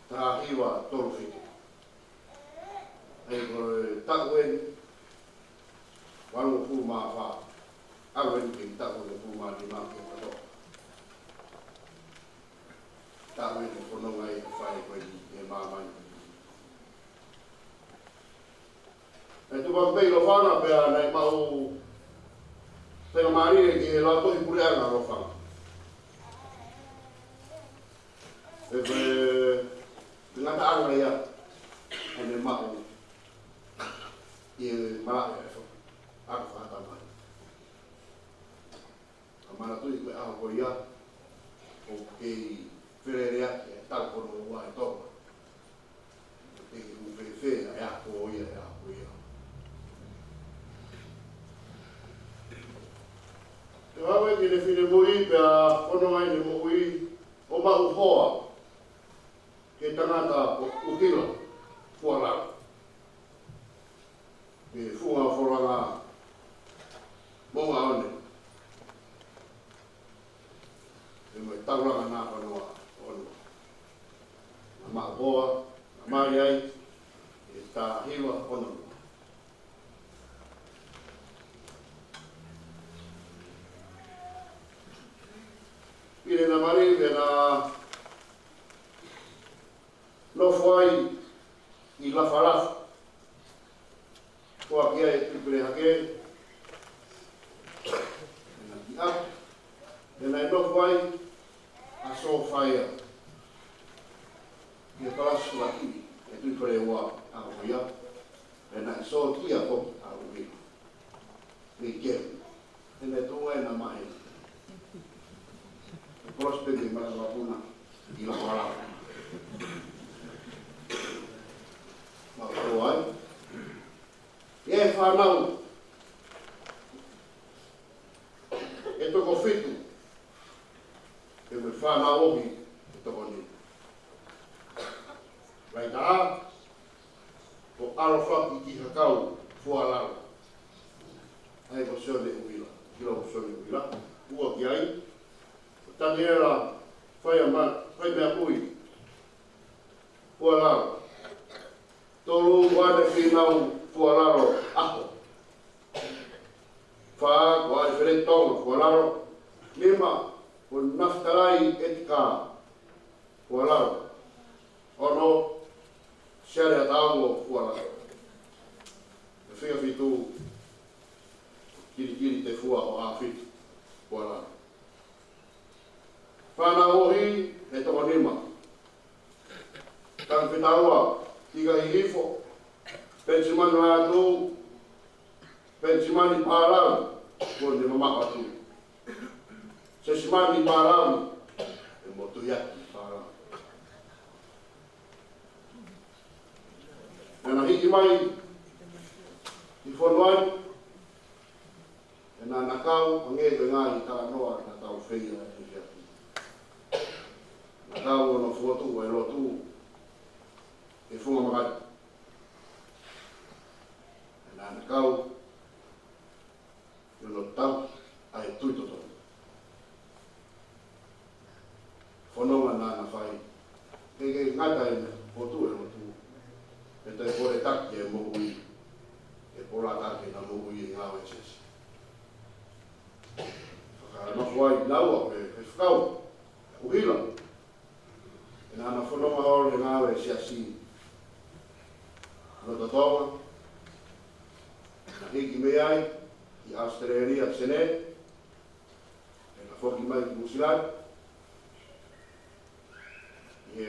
taha hiva tolu fitu. ʻA ia ko e taʻu eni valungofulu mā fā, ʻalu eni ki he taʻu valungofulu mā nima ki ʻOkatopa. Taʻu eni ʻoku fononga ai e fale ko eni ʻi māmani. Naʻe tupu hake pē ʻi Lofanga pea naʻe maʻu faingamālie ki he Lautohi Puleʻanga Lofanga. Pea ko e ngataʻanga ia ʻene maʻu ʻi he malaʻe ʻa e fa-, ako fakatamai. Ka manatuʻi ko e ʻaho ko ia, ʻoku kei feleleʻaki e tau ko eni ʻa e Tonga. ʻOku kei ʻū fēfē ʻa e ako ia, e ako ia. Pea haʻu ʻene finemui pea fononga ʻene moʻui ʻo maʻu hoa ki he tangata ko ʻUhila Fualalo. Mei Funga ʻo Folanga, Moʻungaʻane. Pea mo e taulanga naʻa ono, ono. Naʻa maʻu poa, naʻa mali ai, ʻi he taha hiva ono. Pile naʻa mali, pea naʻa nofo ai ʻi Lafalafa. Foaki ai e Tuʻi Pelehake, naʻe ʻi ʻapi, pea naʻe nofo ai ʻa Sofaia, ʻi he palasi ʻa e Tuʻi Faleua ʻa ʻUhila, pea naʻe sōtia foki ʻa ʻUhila. Mei Kemi. He naʻe tuʻu ai ʻena maʻi. Kolosi pē mei Malanga Vakapuna ʻi Lafalafa. Maʻu poa ai. ʻI he fānau ʻe toko fitu, pea mo e fānau ohi ʻe toko nima. Lahi taha, ko ʻAlofaki Kihakau Fualalo. ʻA ia ko Sione ʻUhila, Kilo Sione ʻUhila. Ua ki ai, ko Taniela Faiama-, Faimeamui Fualalo. Tolu, ko ʻAne Fīnau Fualalo ʻAho. Fā, ko ʻAifeleti Tonga Fualalo. Nima, ko Nafitalai ʻEtika Fualalo. Ono, Siale ʻAtaongo Fualalo. Pea fika fitu, Kilikili Tefua ʻo ʻAfitu Fualalo. Fānau ohi ʻe toko nima. Tangifetaua Tika Hihifo, Penisimani Lātū, Penisimani Pālavi, ko ʻene mamaʻo atu. Sesimani Pālavi, ʻe mo Tuiaki Pālavi. Naʻa na hiki mai ʻi Fonuani, pea naʻa na kau, hangē ko e ngaahi talanoa naʻa tau feia he efiafi ni. Naʻa na kau ʻo na fokotuʻu e lotu ʻi Funga Makati. Pea naʻa na kau ʻi hono tauhi ʻa e tui totonu. Fononga naʻa na fai, ʻikai ke ngata ʻi he fokotuʻu e lotu, pea toe foletaki e moʻui, ʻe foletaki ʻena moʻui ʻi he ngāue ʻa e siasi. Fakanofo ai naua pē he fakau ʻUhila. Pea naʻa na fononga holo he ngāue ʻa e siasi Loto Tonga. Naʻa na hiki mei ai ki ʻAositelēlia, Senē. Pea na foki mai ki Nuʻusila, ʻi he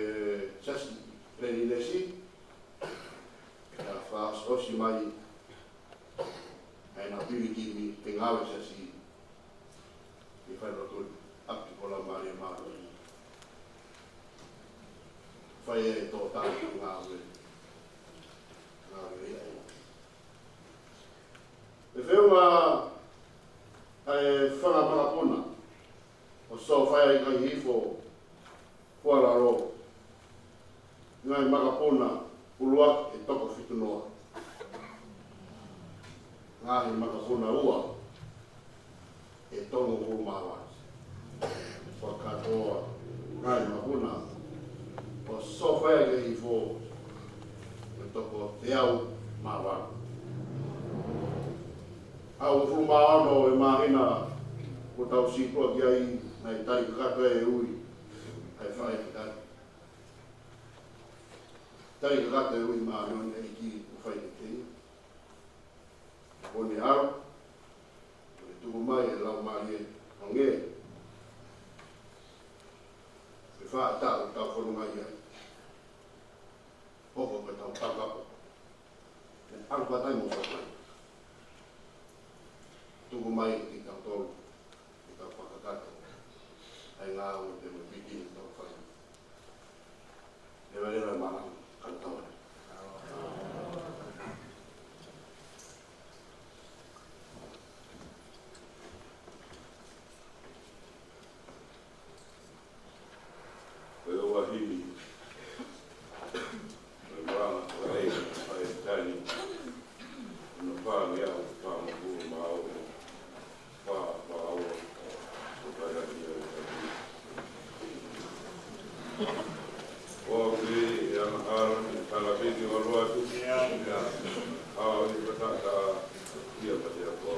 Siasi Lelinesi. Pea fakaʻosiʻosi mai ʻa ʻena pilikimi he ngāue ʻa e siasi, ʻi he fai lotu ʻi ʻapi ko Laumālie Māʻoniʻoni. Fai e tōtā ki he ngāue, ngāue ia. Pea feʻunga ʻa e fanga makapuna ʻo Sofaia Ika Hihifo Fualalo, ngaahi makapuna ʻuluaki ʻe toko fitu noa. Ngaahi makapuna ua ʻe tolungofulu mā valu. Fakakātoa ngaahi makapuna ʻo Sofaia Ika Hihifo ʻe toko teau mā valu. ʻAho uofulu mā ono ʻo e māhina kuo tau sītuʻa ki ai, naʻe tali kakato e ui ʻa e faʻē ki tali. Tali kakato e ui māʻoniʻoni ʻa e ʻEiki ʻoku fai ki he teina. Kuo ne ʻalu, kuo ne tuku mai e Laumālie Māʻoniʻoni. Ko e faʻahitaʻu ʻoku tau fononga ai. Hoko ko ʻetau taukapo. Naʻe ʻalu pē taimi mo fakaʻamu. Tuku mai kiate kitautolu ke tau fakakakato ʻa e ngāue pea mo e pilikimi ʻoku tau fai. Leveleva e malanga, kātaki. Ko e ua himi, ko e malanga, ko e ʻai, ʻai tani, ʻo na pāngi au, pāngi pulu mau, pā, pā au, ko e pai ati au, ati. ʻOku ʻi ai ʻa ʻAlo ni, kala piki o loa tu. ʻIo. ʻIo. ʻAlo ni pata ka ia pate a kua.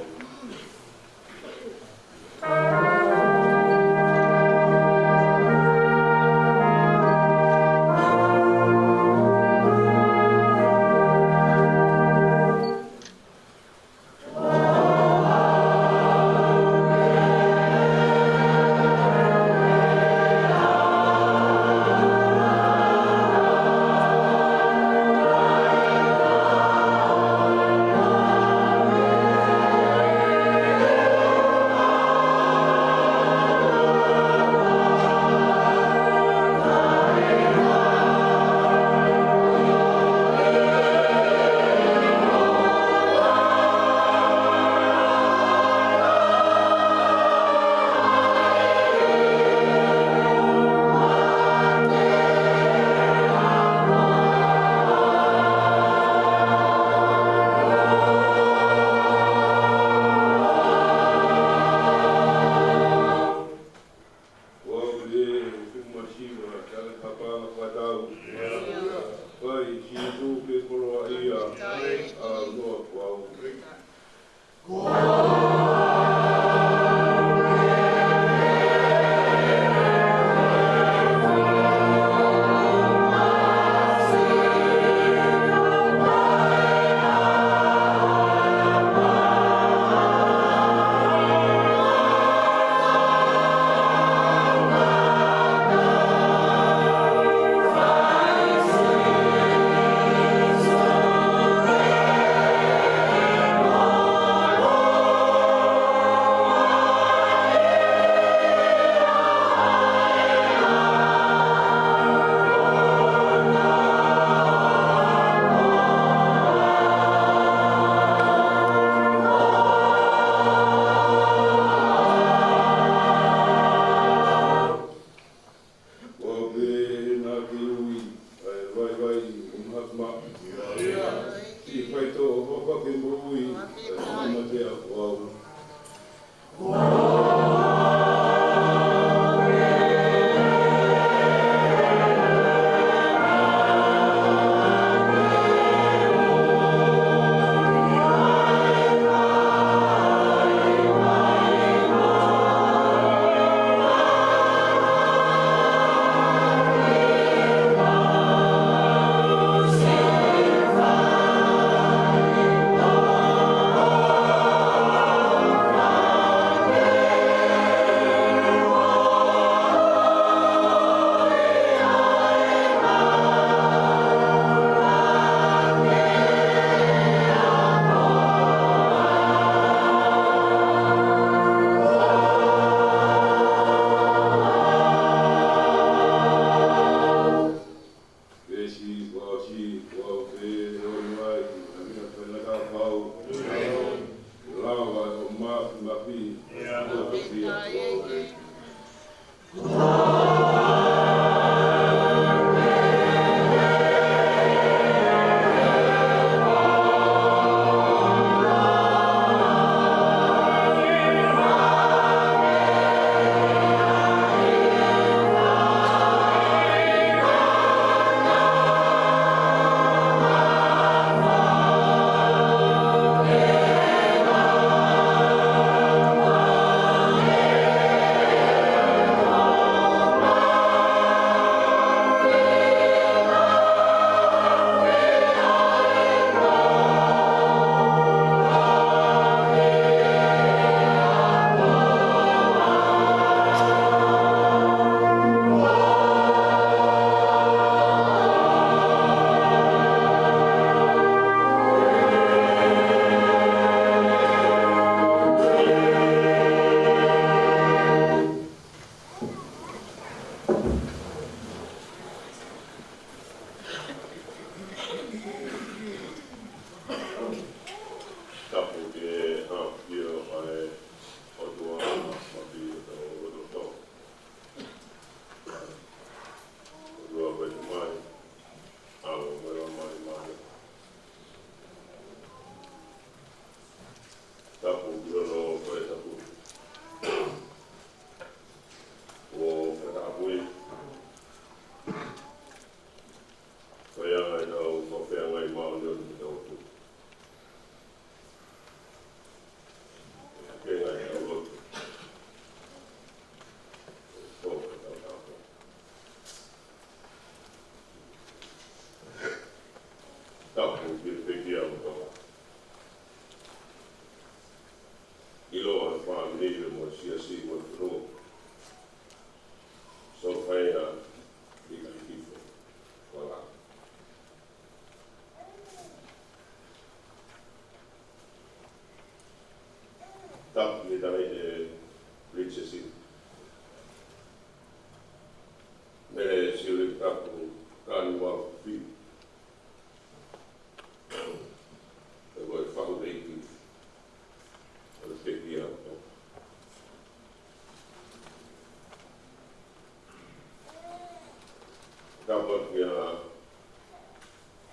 Tapu atu kia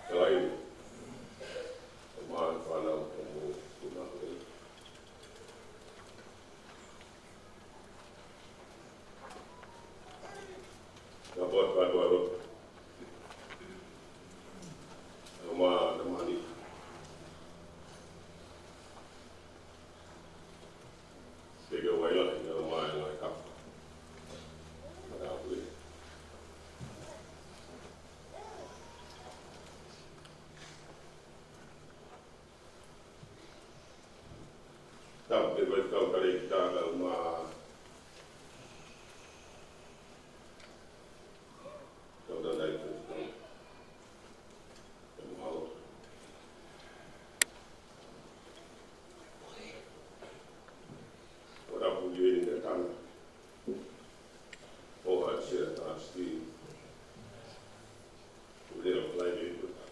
Kalaini, ʻa e fānau ʻoku mou tuʻu mai. Tapu atu ʻa e lotu. ʻA e tamani. Seke wai la, ʻi he ʻomai ʻa e kapa. Mataʻu pule. Tapu ke vai kau kale ki tā kau mā. Tau tau tau tau. Tau mahalo. Ora puli eni ka tana. ʻO ha sia tasti. Ule o lai me kuta.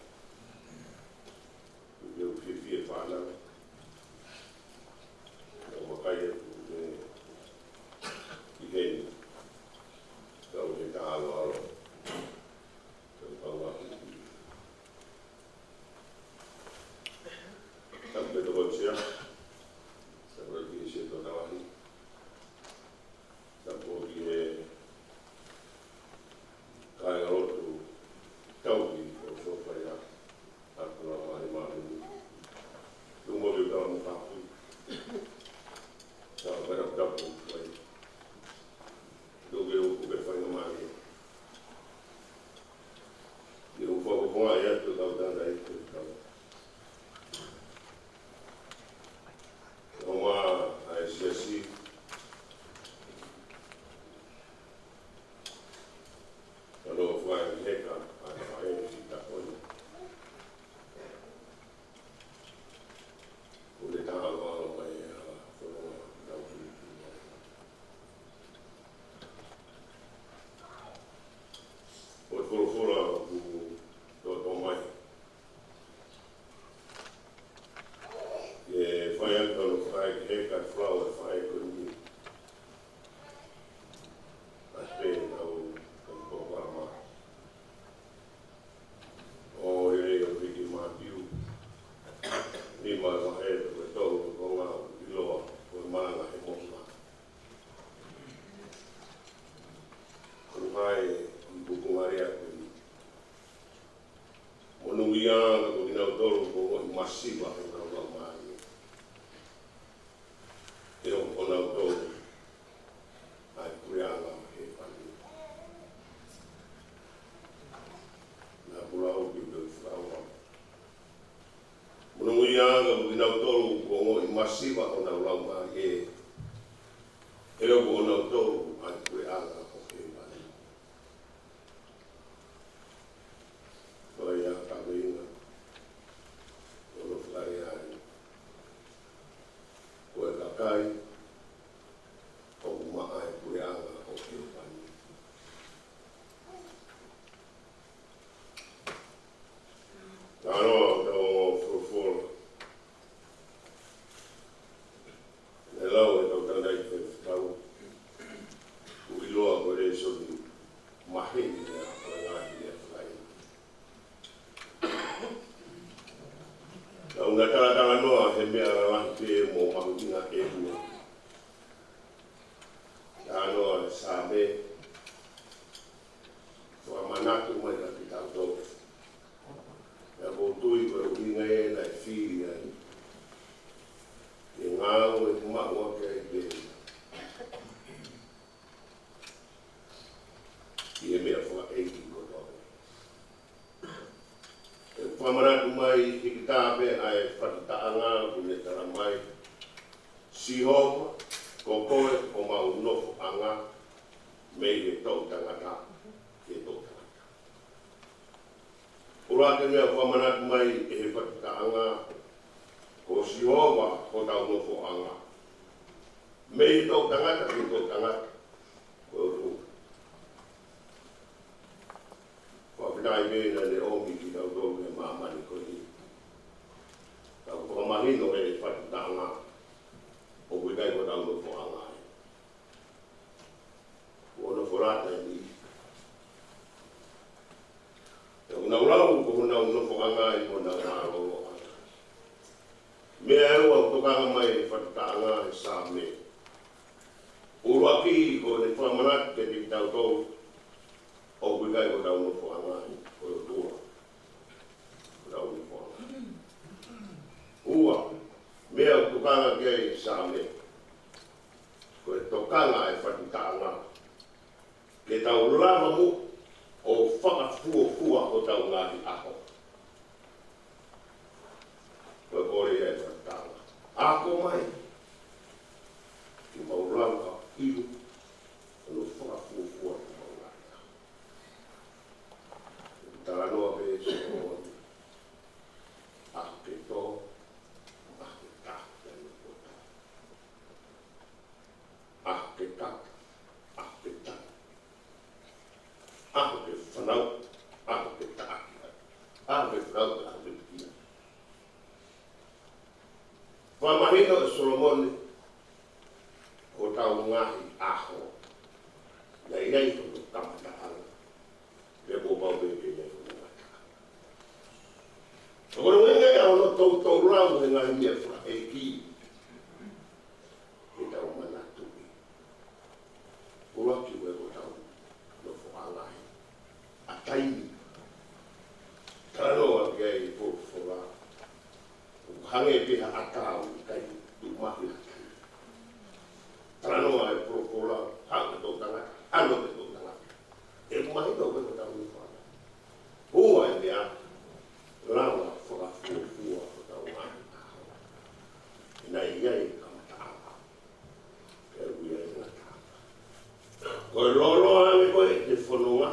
Ule o fiefia e fānau. Tau vakai atu mei heni. Tau he tā aloalo. Tau tau atu. Tapu ke toko sia. Tapu ke sia tō tawahi. Tapu ki he kāinga lotu tauhi ʻo Sofaia. Tapu la mai mai. Tumo ki tau mo kapu. Tau mera tapu mai. Tuke uku ke fai mai. Ni u fakafofonga ia tu tau tanda i tu tau. Oma ai siasi. Kalo fai heka ai fai si ta kona. Ko le taha ʻo ʻalu mai ʻa e hala fononga ʻa e tau tui tui. ʻO e folofola ʻoku toto mai. ʻE fai atu ʻa e fai heka flau ʻa e fai ko ni. ʻA e pē tau tau tau wala mai. ʻO e lea ʻo e hiki Mātiu, nima ʻa e vahe ko e tolu ko e konga ʻoku ʻiloa ko e malanga he moʻunga. Ko hai ʻi pupunga lea ko eni. Monūʻia ka ko kinautolu ʻoku ongoʻi masiva ʻi honau laumālie. He ʻoku ʻonautolu ʻa e puleʻanga ʻo hēvani. Naʻa ku lau ki he fakaʻauha. Monūʻia ka ko kinautolu ʻoku ongoʻi masiva ʻi honau laumālie. He ʻoku ʻonautolu ʻa e puleʻanga ʻo hēvani. Ko ia ka meinga. ʻO nofo ai. Ko e kakai ʻoku maʻa e puleʻanga ʻo hēvani. Tano tau folofola. ʻE lau e tau tanda i fefitau. ʻOku ʻiloa ko e lēsoni maheni ia ʻo e ngaahi lea fai. Tau na talatalanoa he meʻa lalahi pē mo mahuʻinga ʻe ua. Talanoa Saame. Fakamanatu mai kiate kitautolu. Pea ʻoku ou tui ko e ʻuhinga ē naʻe fili ai. Ke ngāue maʻu ʻaki ai pē. ʻI he meʻa fakaʻeiki kotoa pē. ʻE fakamanatu mai hiki tā pē ʻa e fatataʻanga ʻoku ne tala mai. Sihova, ko koe homau nofoʻanga, mei he toʻutangata ki he toʻutangata. ʻUluaki meʻa ʻoku fakamanatu mai ʻe he fatataʻanga, ko Sihova hotau nofoʻanga. Mei he toʻutangata ki he toʻutangata, ko e ʻOtua. Fakafetaʻi pē naʻa ne ʻomi kitautolu ki he māmani ko eni. Tau fakamahino ʻe he fatataʻanga, ʻoku ʻikai ko hotau nofoʻanga ia. Kuo nofo lata eni. ʻo ne fakamanatu kiate kitautolu ʻoku ʻikai ko hotau nofoʻanga ʻa e ʻOtua. Ko hotau nofoʻanga. Ua, meʻa ʻoku tokanga ki ai e Saame, ko e tokanga ʻa e fakataʻanga, ke tau lava muʻa ʻo fakafuofua hotau ngaahi ʻaho. Ko e kole ia ʻa e fakataʻanga. Ako mai ke mau lava ʻo ʻilo hono fakafuofua ʻo homau ngaahi ʻaho. Talanoa pē ʻe Solomone, ʻaho ke tō, ʻaho ke taʻaki ʻa e nofoʻanga. ʻAho ke tata, ʻaho ke tata. ʻAho ke fanauʻi, ʻaho ke taʻaki. ʻAho ke fanauʻi, ʻaho ke pekia. Fakamahino ʻe Solomone, ko hotau ngaahi ʻaho, naʻe ʻi ai hono kamataʻanga, pea kuo pau pē ke ʻi ai hono ngataʻanga. Ko hono ʻuhinga ia hono toutou lau he ngaahi meʻa fakaʻeiki, ke tau manatuʻi. ʻUluaki, ko hotau nofoʻanga ʻa taimi. Talanoa ki ai e folofola, ʻoku hangē pē ha ʻatā ʻoku ʻikai tuʻumaʻu ha taimi. Talanoa e folofola, haʻu e toʻutangata, ʻalu e toʻutangata. ʻOku mahino ko hotau nofoʻanga. Ua e meʻa, lava fakafuofua hotau ngaahi ʻaho. Naʻe ʻi ai e kamataʻanga, pea ʻoku ʻi ai e ngataʻanga. Ko e lōloa ange ko ē ʻete fononga,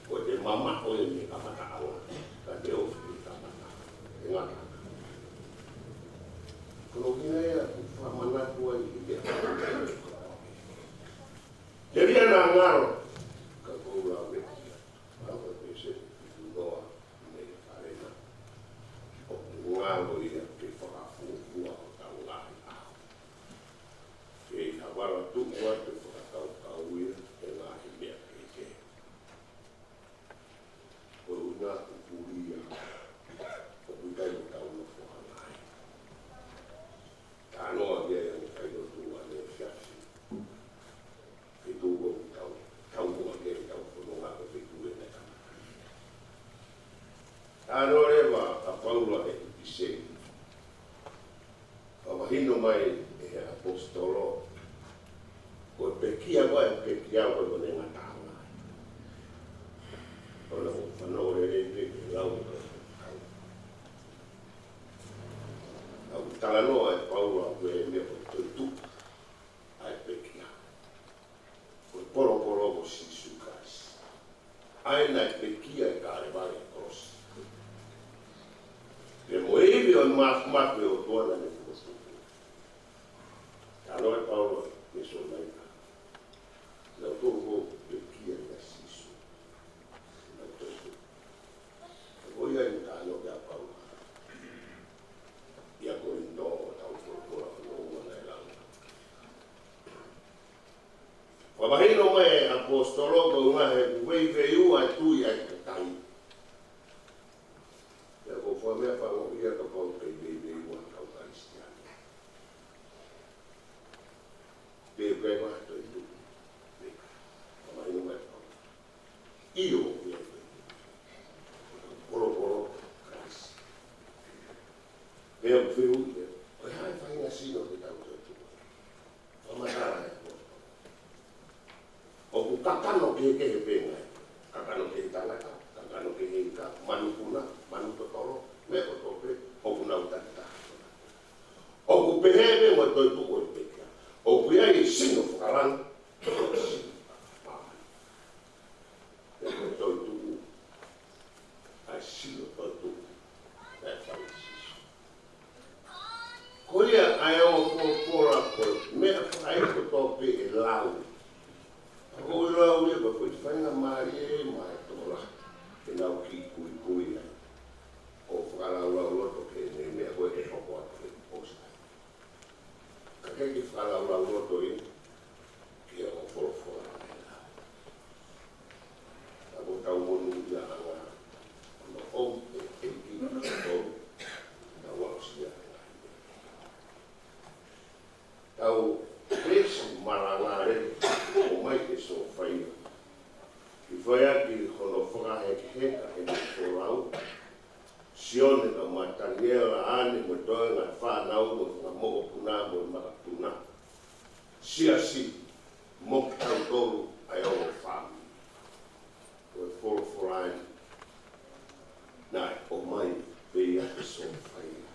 ko ʻete mamaʻo ia mei he kamataʻanga, ka te ofi ki he kamataʻanga, e ngataʻanga. Ko hono ʻuhinga ia ʻoku fakamanatu ai ʻi he Telia na ngalo, ka ko e lau ē, lau ē, pese, ʻi noa, mei he kalena. ʻOku ngalo ia ke fakafuofua hotau ngaahi ʻaho. Ke ʻi ha vala tuʻu atu e fakakaukau ia he ngaahi meʻa kehekehe. Ko e ʻuhinga ʻoku ʻuli ia, ʻoku ʻikai ko hotau nofoʻanga ia. Talanoa ki ai ʻa e kau lotu ʻanefefifi. Feituʻu ʻoku tau, tau muʻa ki ai ʻetau fononga ko e feituʻu ʻena kamata. Talanoa leva ʻa Paula he ʻipiseli. Fakamahino mai ʻe he ʻaposetolo, ko e pekia ko ē, pekia ko ē ko ʻene ngataʻanga. ʻOku ou fanongo lelei pē ki he lau ko ē. ʻOku talanoa ʻa Paula ko e meʻa ko e toetuʻu ʻa e pekia. Ko e polopolo ko Sīsū Kalaisi. ʻA ia naʻe pekia ʻi Kalevale kolosi. Pea mo e ivi ʻo e māfimafi ʻo e ʻOtua naʻa ne fokotuʻu. Talanoa ʻa Paula ki he Sōnaika. Naʻa nau tō ko e pekia ʻia Sīsū. Naʻa nau tō. Ko ia ʻi he talanoa ʻa Paula. ʻIa ko e nō ʻo tau folofola ko e nō ʻa e lau. Fakamahino mai ʻe he ʻaposetolo ko e ʻuhinga he ʻoku veiveiua e tui ʻa e kakai. Pea ko e foʻi meʻa fanongo ia kapau ʻoku kei veiveiua e kau Kalisitiane. Pe ʻoku ʻi ai ha toetuʻu. Fakamahino mai ʻe Paula. ʻIo, ʻoku ʻi ai e toetuʻu. Polopolo Kalaisi. Pea ʻoku fehuʻi ia, ko e hā e faʻahinga sino ke tau toetuʻu ai? Fakamatala ʻe Paula. ʻOku kakano kehekehe pē ngaahi. Kakano kehe tangata, kakano kehe ika, manu puna, manu totolo, meʻa kotoa pē, ʻoku nau takitaha. ʻOku pehē pē mo e toetuʻu ʻo e pekia. ʻOku ʻi ai e sino fakalangi, sino fakamāmani. Pea ko e toetuʻu, ʻa e sino toetuʻu, naʻe fai ʻe Sīsū. Ko ia ʻa e ongo folofola ko e meʻa fakaʻeiki kotoa pē ʻe lau. Ko e lau ia ko e foʻi faingamālie maʻa e tokolahi ke nau kiʻi kuikui ai ʻo fakalaulauloto ki he meʻa ko ē ʻe hoko atu he posi. Ka ʻikai ke fakalaulauloto ia, Fai ʻaki hono fakahekeheka ʻene folau, Sione kae ʻumaʻā Taniela, ʻAne mo e toenga e fānau mo e fanga mokopuna mo e makapuna. Siasi, mo kitautolu ʻa e ongo fāmili. Ko e folofola eni naʻe ʻomai pē ia ke sōfaia.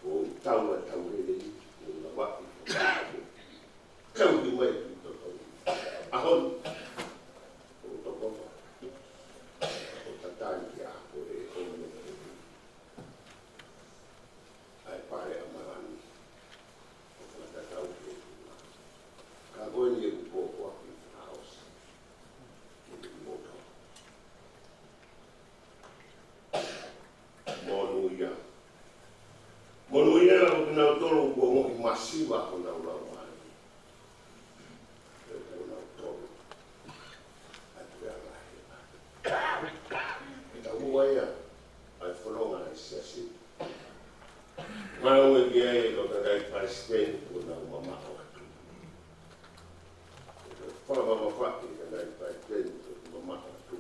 Ko e tau ʻa e tau lelei, ko e lavaʻi, ko e tau ki mai ki toto. ʻAho ni, ko e toko, ko e tatali ki a ko e ono. ʻA e pale ʻa Malani, ʻo fakatatau ki he tuna. Ka ko eni ʻeku pōpoaki fakaʻosi. Ki he moto. Monūʻia. Monūʻia ʻa kinautolu kuo ongoʻi masiva honau laumālie. Pea kuo nau tolo ʻa e puleʻanga ʻo hēvani. Ke tau ʻoua ia ʻa e fononga ʻa e siasi. Maʻu e ki ai e kau kakai palesiteni kuo nau mamaʻo atu. Ke tau fakamamafaʻi e kakai palesiteni kuo nau mamaʻo atu.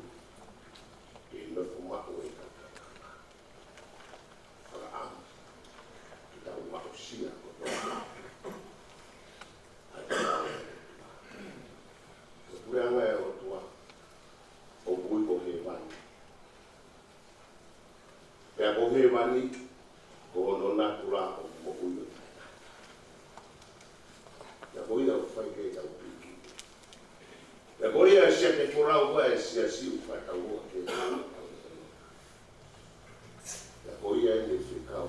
Ke nofo maʻu e kau kakai. Fakaʻamu ke tau aʻusia kotoa ʻa e tau. Ko e puleʻanga ʻo e ʻOtua ʻoku ui ko hēvani. Pea ko hēvani, ko hono natula ʻoku moʻui ʻo taʻengata. Pea ko ia ʻoku fai ke tau piki. Pea ko ia ʻa e siasi folau ko ē ʻa e siasi ʻoku fakatau ʻo ke tau. Pea ko ia ʻene fekau,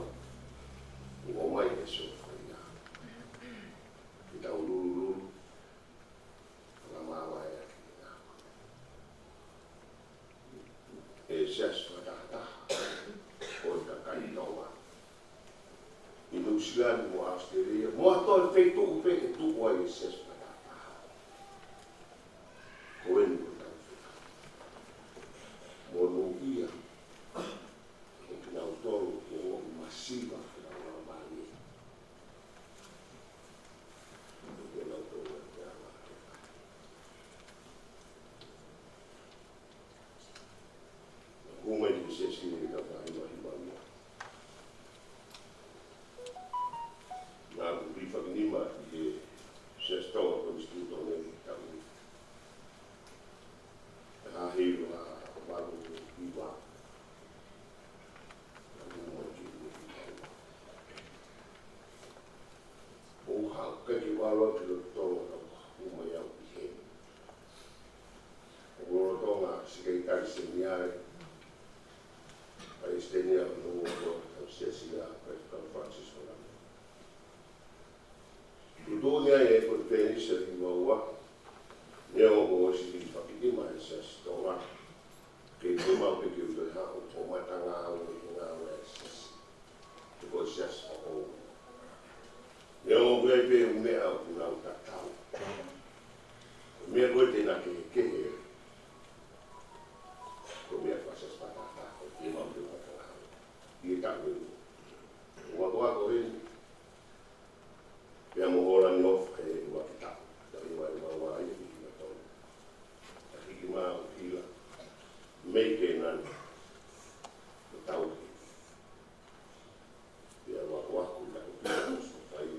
ʻoku ʻomai ʻe Sofaia. Ke tau lulululu, fakamāvae ʻaki ʻa e ngāue. ʻE siasi fakatahataha ʻo e kakai Tonga ʻi Nuʻu Sila mo ʻAositelēlia, mo ha toe feituʻu pē ʻe tuʻu ai e siasi fakatahataha. Ko eni ko e tau fekau. Monūʻia ʻa kinautolu kuo ongoʻi masiva honau laumālie. Ko kinautolu ʻa e ala. Hū mai ki he siasi ni ka fai mai mai. Naʻa ku hifaki nima ki he siasi Tonga Konisitūtone ki he taʻu ni. Ka hei ua valu hiva. Naʻa ku hū mai ki he taʻu ni. ʻO hau kai ke valu ki loto Tonga ka hū mai au ki heni. ʻO lolotonga Sekelitali Seniale, Palesiteni ʻo e Tonga Siasi ʻa Palesiteni Francis Holland. Tuʻutuʻuni ai e konifelenisi ʻo e hiva ua, neongo ʻoku ʻosi hifaki nima e Siasi Tonga, ke ke mau pē ke u toe haʻu ʻo matangāue he ngāue ʻa e siasi. Ko e siasi ʻoʻou. Neongo ʻoku ʻi ai pē ʻū meʻa ʻoku nau tatau, ko e meʻa ko ē te na kehekehe, ko e meʻa fakasiasi fakataha, ko e meʻa ʻoku nau tatau. ʻI he taʻu ʻe ua. Ua ua ko eni. Pea mo Hōlani ʻOfa he ua ki taʻu. Taʻu ua ua ua ia ki ua tolu. Taʻu hiki mā ʻo hila. Mei ke nani. Ko tau ki. Pea ua ua ko taʻu ki ua ua ko fai.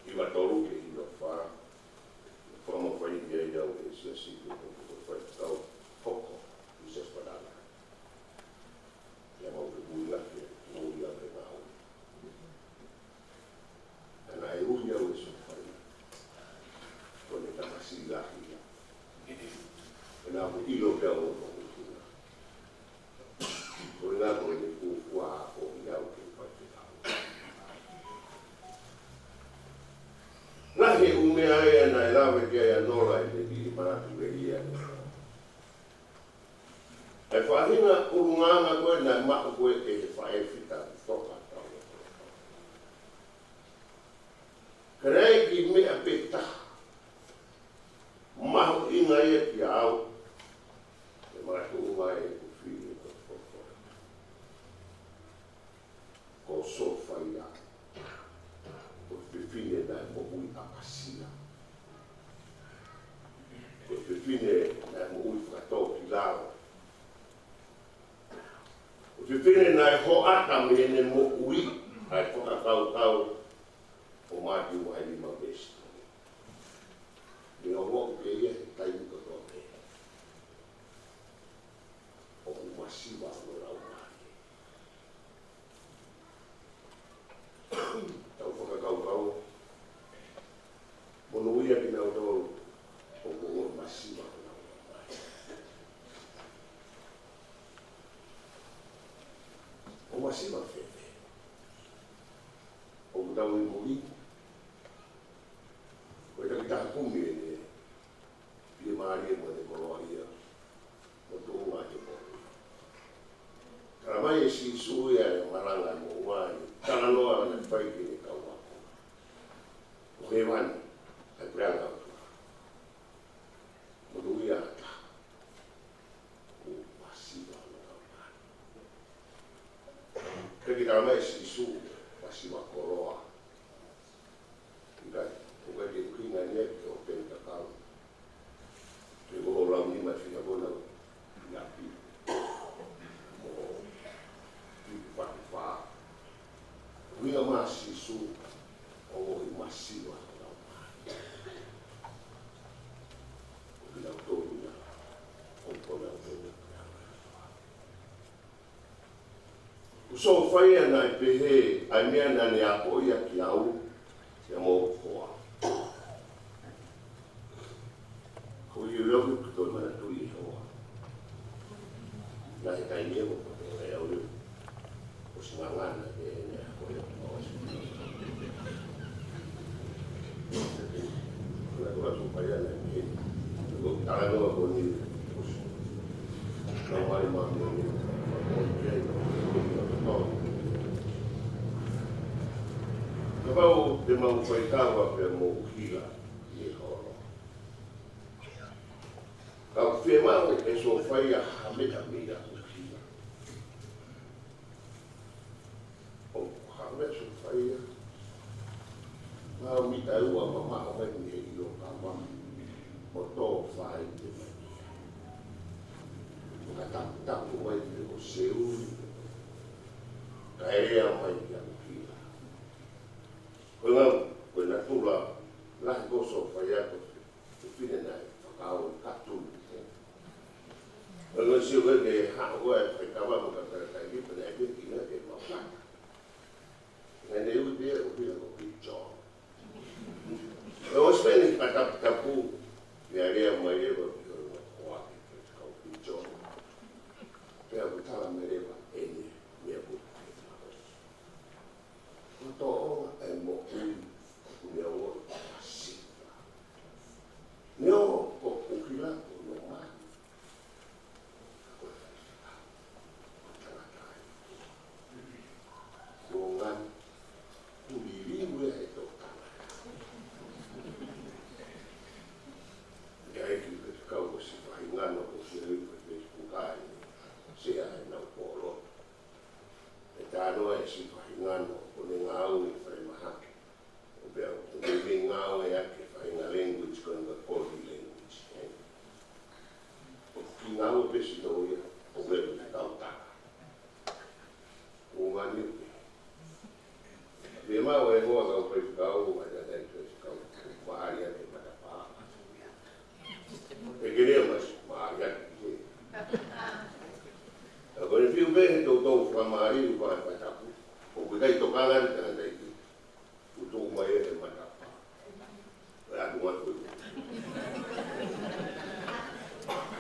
Hiva tolu ki hiva fā. Fakamafai ia ia ʻo e siasi ko ko ko fai tau hoko. ʻI he siasi fakataha. Ia mau ke ui ake, ui ake mau. Ka naʻe ui au ʻe Sofaia. Ko ʻene tamasiʻi lahi ia. Pea naʻa ku ʻilo pē au ʻo Ko ʻene, ko ʻene fuofua ʻo ʻi au ke fai ke tau. Lahi e ʻū meʻa ia naʻe lave ki ai ʻa Nola ʻi he kiʻi manatu ʻe ia. ʻA e faʻahinga ʻulungaanga ko ē naʻe maʻu ko ē ʻe he faʻē fita toka tau. Ka naʻe ʻi ai e kiʻi meʻa pē taha mahuʻinga ia kiate au, ʻe makatuʻunga ʻeku fili ko Sofaia. Ko Sofaia, ko e fefine naʻe moʻui ʻapasia. Ka mei heʻene moʻui, ʻa e fakakaukau ʻo Mātiu vahe nima veesi tolu. Neongo pē ia he taimi kotoa pē, ʻoku masiva hono laumālie. Tau fakakaukau, monūʻia kinautolu ʻoku masiva hono laumālie. ʻOku masiva fēfē? ʻOku tau ʻi muli, ko e takitaha kumi ʻene fiemālie mo ʻene koloa ia, mo tuʻunga ʻene moʻui. Talamai ʻe Sīsū ia ʻi he malanga ʻo e moʻunga, ʻi he talanoa naʻe fai ki heʻene kau ako, ko hēvani, ʻa e puleʻanga ʻo e ʻOtua, monūʻia ha taha ʻoku masiva hono laumālie. Pea talamai ʻe Sīsū, masiva koloa. ʻIkai, ʻoku ʻikai te u hinga ni ia ki hoʻo peni kakau. Pe ko hoʻo launima fiha ko ena ʻi ʻapi. Mo hoʻo pipi fakifā. ʻUhinga mai ʻa Sīsū, ʻoku ʻi masiva hono laumālie. ʻOku ʻi ai tonu ia, ʻoku ʻi ai tonu ia. Ko Sōfaia naʻe pehē, ʻa e meʻa naʻa ne akoʻi ʻaki au, ʻa ia mo hoku hoa. Ko ia leva ʻoku toe manatuʻi ʻe he hoa. Naʻe ʻikai ne ko ko e au leva. ʻOsi ngangana ke ne akoʻi ʻaki au. Ko e ʻOtua Sōfaia naʻe pehē. Ko e talanoa ko eni. Kapau te mau faikava pea mo ʻUhila ʻi he holo. Ka ʻoku fiemaʻu ʻe Sōfaia ha meʻa mei a ʻUhila. ʻO ha meʻa Sōfaia. Mau mita ua mamaʻo mai mei he ʻilo kama. ʻO tō fai te mai. Ka tapu, tapu mai ki he ʻo Seuli. Kae lea mai ki a ʻUhila. Ko e ngaahi, ko e natula, lahi ko Sōfaia ko e fefine naʻe fakaʻau ka tunu. Ko e ngaahi sio ko ē ke haʻu ko ē faikava mo ka tara kai ki pene ake ki na ke mau kata. Naʻa ne ui pē ʻa ʻUhila ko Big John. Ko e ʻosi pē ʻene fakataputapu, pea lea mai leva ki hono hoa ke kau Big John. Pea ʻoku tala mai leva ʻene meʻa ko ē. Ko e tōʻonga ʻa e moʻui ʻoku ne ongoʻi masiva. Neongo ko ʻUhila ko hono mali. Ka ko e faifekau, ko e tangata ai. Ko ngani, ʻoku liliu ia he tō tangata. ʻIkai ke faifekau ko Sifa Hingano ko Sifa Hingano ko Sifa Hingano. Sea he nau polo. ʻE talanoa ʻe Sifa Hingano, ko ʻene ngāue ʻi falemahaki. ʻO pea, ʻo pea ʻene ngāue ʻaki e faʻahinga language, ko e ngaahi Koʻoli language, ē. ʻOku kiʻi ngāue pē sino ia, ʻo pea ʻoku ne kautaka. ʻO ngani pē. Pea maʻu ʻe he hoa kau faifekau, ʻa e tatai faifekau, ʻoku mālie ʻaki e matapā. ʻE kele mas, mālie ʻaki ke. Ka ko e fiu pē he toutou fakamālie, ʻoku ʻi ai e tapu. ʻOku ʻikai tokanga ni tangata ʻi ke. ʻOku tō mai e matapā. ʻOku ʻatu mai ko e.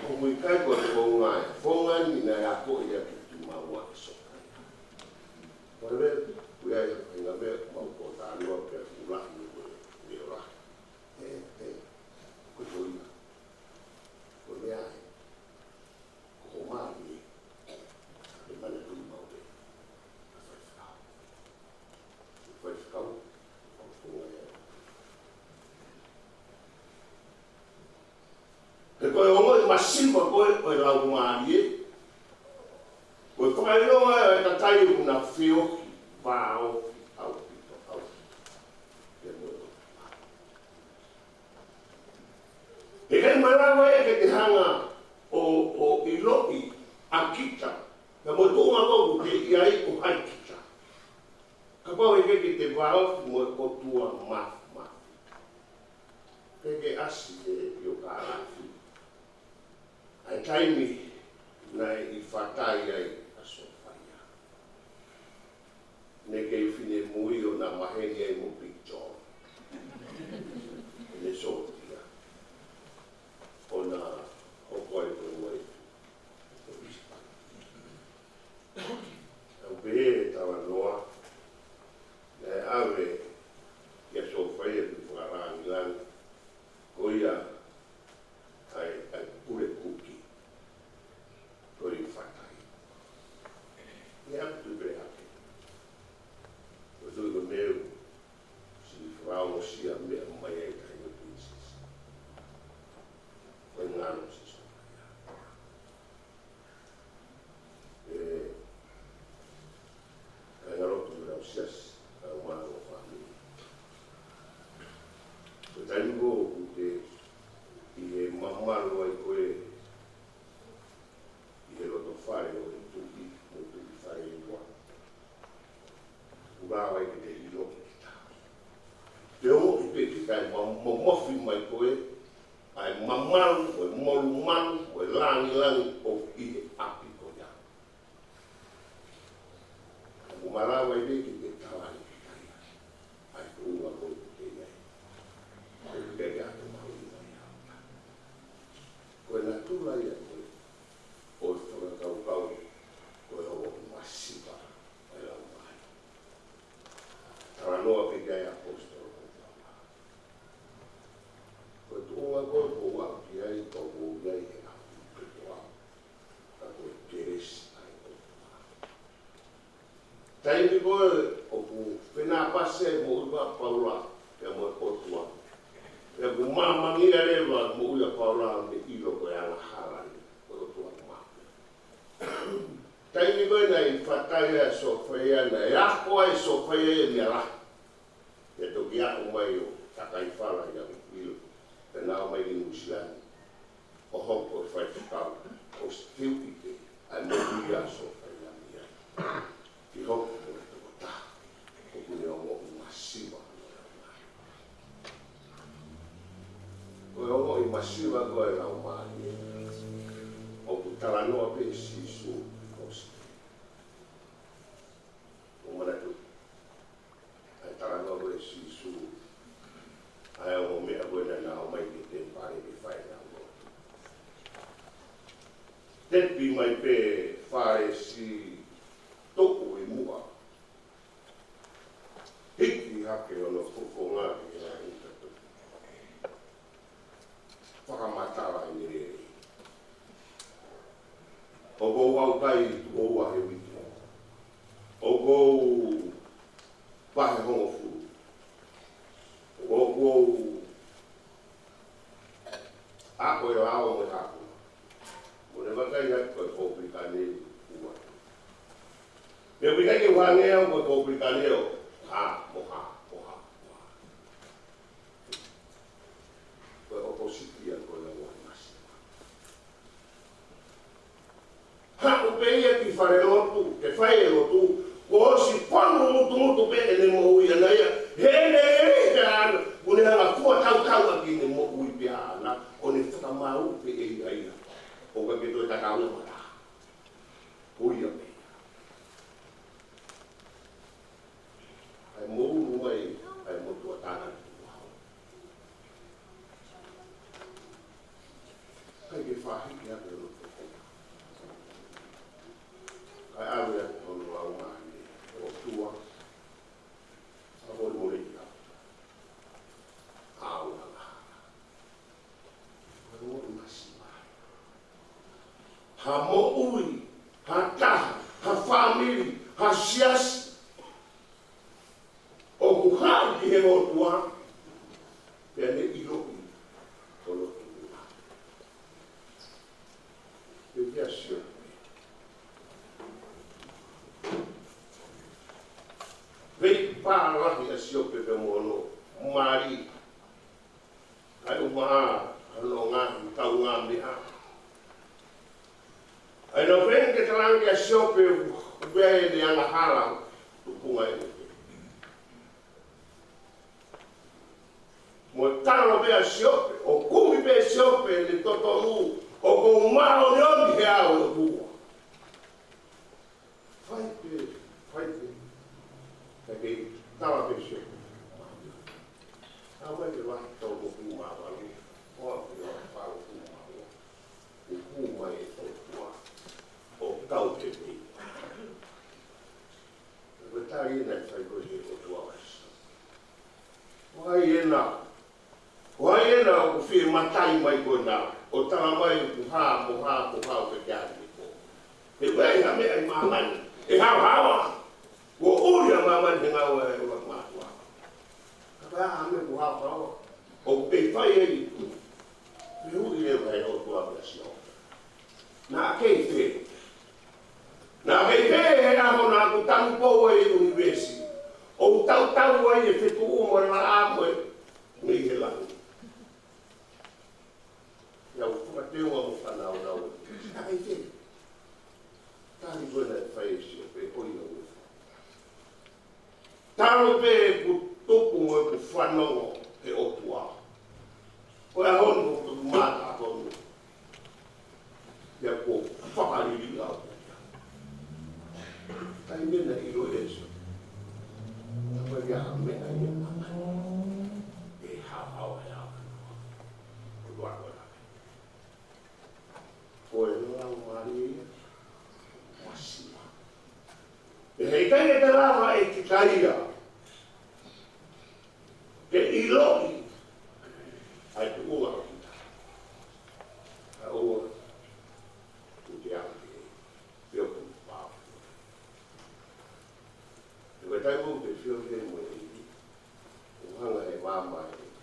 ʻOku ʻikai ko e founga, founga ni naʻe akoʻi ʻaki kimaua ʻe Sōfaia. Ko e meʻa, ʻoku ʻi ai e faʻahinga meʻa, mau ko tā noa pea ʻoku lahi mo e meʻa lahi. Ē, ē, ko e founga. Ko e meʻa ē. Ko hoʻo mali ē. Ke manatuʻi maʻu pē. Faifekau. Faifekau. Ko e founga ē. He ko e ongoʻi masiva ko ē ʻo e laumālie, ko e fakaʻilonga ʻo e kakai ʻoku na feohi, vāofi, ʻaupito, ʻaupito. Ia mo e He ʻikai malava ia ke te hanga ʻo, ʻo ʻiloʻi ʻa kita, ka mo e tuʻunga ko ē ʻoku te ʻi ai, ʻo hai kita. ʻOku ʻikai ke te valoki mo e ʻOtua Māfimafi. ʻIkai ke ʻasi he ʻiokālafi ʻa e taimi naʻe ʻi Fatai ai ʻa Sofaia. Ne kei finemui ʻo na maheni ai mo Big John. Ne sōtia. ʻO na hoko ai ko e uaifi ʻo ʻIsipani. ʻOku pehē ʻe he talanoa, naʻe ʻave kia Sofaia ke fakalāngilangi, ko ia ʻa e, ʻa e pule kuki ko ē ʻi Fatai. Naʻe ʻave tupe hake. Ko e tupe meʻa ʻoku siʻi fakaongosia meʻa mai ai tahi mo Pilinisesi. Ko e ngalo Sīsū. ʻE, ʻa e ngalo tu lau siasi, ʻa e ngalo fāmili. Ko e taimi ko ē ʻoku te ʻi he mamalu ai ko ē ʻi he loto fale ʻo e tuʻi, mo e tuʻi fale ua. ʻOku lava ai ke te ʻilo ki ta. Te ongoʻi pē ki ta e ma-, ma-, mofi mai ko ē, ʻa e mamalu, ʻo e molumalu, ʻo e lāngilangi ʻoku ʻi he ʻapi ko ia. ʻOku malava ai pē ke te tala ai ki ta ia ʻa e tuʻunga ko ē ʻoku te ʻi ai. ʻOku ʻikai ke ʻatu mahuʻinga ia. Ko e natula ia ko ē ʻo e fakakaukau ko e ongoʻi masiva ʻa e laumālie. Talanoa pē ki ai ʻa e ʻaposetolo ko Paula. Ko e tuʻunga ko ē ʻoku ou aʻu ki ai, ʻoku ou ʻi ai he ʻaho ko ē. Ka ko e kelesi ʻa e ʻOtua. Taimi ko ē ʻoku fenāpasi ai moʻui ʻa Paula pea mo e ʻOtua. Pea ʻoku māmangia leva moʻui ʻa Paula mei he ʻilo ko e angahala ia ʻo e ʻOtua ʻoku māʻolunga. Taimi ko ē naʻe ʻi Fatai ai ʻa Sofaia, naʻe ako ai ʻa Sofaia ia mei he lahi. Pea toki aʻu mai ʻo takai fala ia ʻo ʻilo. Pea na ō mai ki Nuʻu Sila ni ʻo hoko ko e faifekau, ʻo siʻi teuʻi pē ʻa e moʻui ʻa Sofaia mei ai. Ke hoko ko e tokotaha ʻoku ne ongoʻi masiva. Ko e ongoʻi masiva ko ē ʻa e laumālie, ʻoku talanoa pē ʻe Sīsū ʻi he kolosi. ʻOku manatu ʻa e talanoa ko ē ʻa Sīsū, ʻa e ongo meʻa ko ē naʻa na ō mai ki he temipale ke fai ʻenau lotu. Tepi mai pē Fālesi tuʻu ʻi muʻa. Hiki hake hono fofonga ki he ngaahi ʻuta toki fakamatala ʻi he lelei. ʻOku ou ʻaukai tuʻo ua he uike. ʻOku ou vahe hongofulu. ʻOku ou ako e lao mo e haku. Mo ne vakai atu ko e popilikane ua. Pea ʻoku ʻikai ke u hangē au ko e popilikane ʻo hā, mo hā, mo hā, mo hā. Ko e ʻopositi ia ko e ongoʻi masiva. Haʻu pē ia ki fale lotu, ke fai e lotu, kuo ʻosi fonu mutumutu pē ʻene moʻui ʻana ia, he ʻene lelei pē ʻana, kuo ne hanga ʻo fua tautau ʻaki ʻene moʻui pē ʻana, ʻo ne fakamaau pē ʻe ia ia, ʻo ka ke toe tatau ia mata. Ko ia pē ia. ʻAi mo ulu mai, ʻai mo tuʻa tānaki tuʻa hau. ʻIkai ke faʻa hiki hake hono toko. ʻAi ʻave hake hono laumālie, ʻOtua. ʻA mo le mo le ia. ʻAu na la. Ko e ongoʻi masiva. Ha moʻui, ha taha, ha fāmili, ha siasi. ʻOku haʻu ki he ʻOtua, pea ne ʻiloʻi hono tuʻunga. Pea kia sio. Veipā lahi ʻa Siope pea mo hono mali. ʻAi ʻumaʻā hono ngaahi kaungāmeʻa. ʻAi naʻa pehē ke talaange kia Siope ʻoku ʻi ai ʻene angahala tupunga ʻene. Mo e tala pē ʻa Siope, ʻo kumi pē ʻe Siope ʻene totonu, ʻoku ou māʻoniʻoni he ʻao ʻo e ʻOtua. Fai pē, fai pē. Fai pē, tala pē ʻe Siope. Haʻu mai ki he vahe tolungofulu mā valu, ʻo aʻu ki he vahe fāngofulu mā ua. ʻOku hū mai e ʻOtua ʻo kau ki he meʻa. Ko e tali ena naʻe fai ko ē ʻe he ʻOtua ʻa Siope. Ko hai ena, ko hai ena ʻoku fie matai mai ko ena, ʻo tala mai ʻoku hā, mo hā, mo hā, ʻoku ke ʻai ko. He ʻoku ʻi ai ha meʻa ʻi māmani ʻe haohaoa, ʻoku ʻuli ʻa māmani he ngāue ʻa e ʻOtua mātuʻa. Ka ko e hā ha meʻa ʻoku haohaoa, ʻoku kei fai ai ʻi tuʻa. Fehuʻi leva ʻe he ʻOtua kia Siope. Naʻa ke fē? Naʻa ke fē he ʻaho naʻa ku tanupou ai e ʻunivēsi, ʻo tautau ai e fetuʻu mo e laʻā mo e mei he langi? ʻIo, ʻoku fakateunga mo fānaunau. Naʻa ke fē? Tali ko ē naʻe fai ʻe Siope, ʻoiauē. Talu pē ʻeku tupu mo ʻeku fanongo he ʻOtua. Ko e ʻaho ni ʻoku ou tupu mātuʻa ʻaho ni. ʻIo, ʻoku fakaliliu au. Taimi naʻe ʻilo ʻe Siope, naʻe ʻikai ha meʻa ia ʻe māmani ʻe haohaoa he ʻao ʻo e ʻOtua. Ko e laumālie ia masiva. ʻE heʻikai ke te lava ʻe kita ia ke ʻiloʻi ʻa e tuʻunga ʻo kita. Ka ʻoua kuo te aʻu ki ai, pe ʻoku pau. He ko e taimi ʻoku te fio ki ai mo e ʻEiki, ʻoku hanga ʻe he maama ʻo e ʻEiki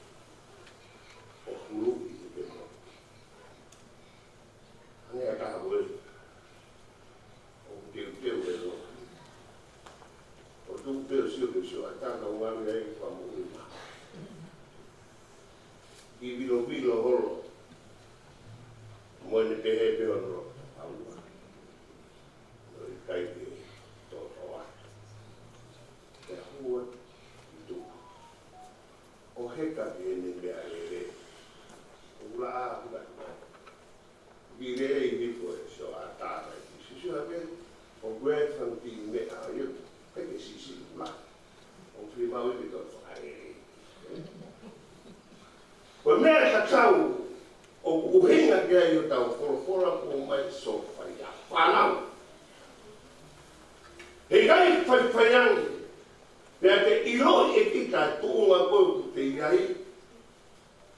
ʻo huluʻi ʻi he moʻui. Hangē ha taha ko ē ʻoku teuteu he lotu, ʻo tuku pē ʻo sio pē, sio ʻatā, ka ʻoku ngalingali ai ʻene fakamoʻui mai. Kiʻi vilovilo holo, mo ʻene pehē pē hono loto, ʻaua. Naʻe ʻikai ke tōtōatu. Pea hū atu ki tuʻa, ʻo heka ki heʻene meʻalele. ʻO laʻā ʻo heka ki tuʻa. Vile ʻi he hifo ʻe Siope ʻa e tala ʻa Sīsū, Siope, ʻoku ʻi ai e fanga kiʻi meʻa ia ʻoku ʻikai ke siʻisiʻi ʻi langi. ʻOku fiemaʻu ia ke tau fakaʻehiʻehi. Ko e meʻa tatau ʻoku ʻuhinga ki ai ʻetau folofola kuo ʻomai, sio, fai ʻa e fānau. Heʻikai faifai ange pea te ʻiloʻi ʻe kita e tuʻunga ko ē ʻoku te ʻi ai.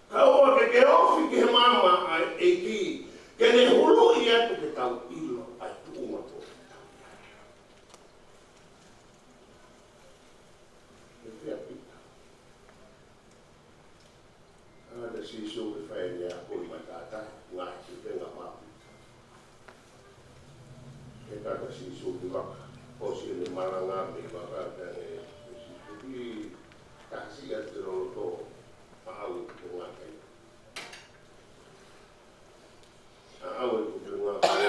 Ka ʻoua ke ke ofi ki he maama ʻa e ʻEiki ke ne huluʻi atu ke tau ʻilo ʻa e tuʻunga ko ē ʻoku tau ʻi ai. Ko e fē ʻa Pita? Hanga ʻe Sīsū ke fai ʻene ako ʻi matātahi, ngaahi tupenga maʻu. Heka ʻa Sīsū ki vaka, ʻosi ʻene malanga mei vaka, pea ne Sīsū ki taha siʻi ʻi loloto, ʻaʻau e kupenga kai. ʻAʻau e kupenga kai.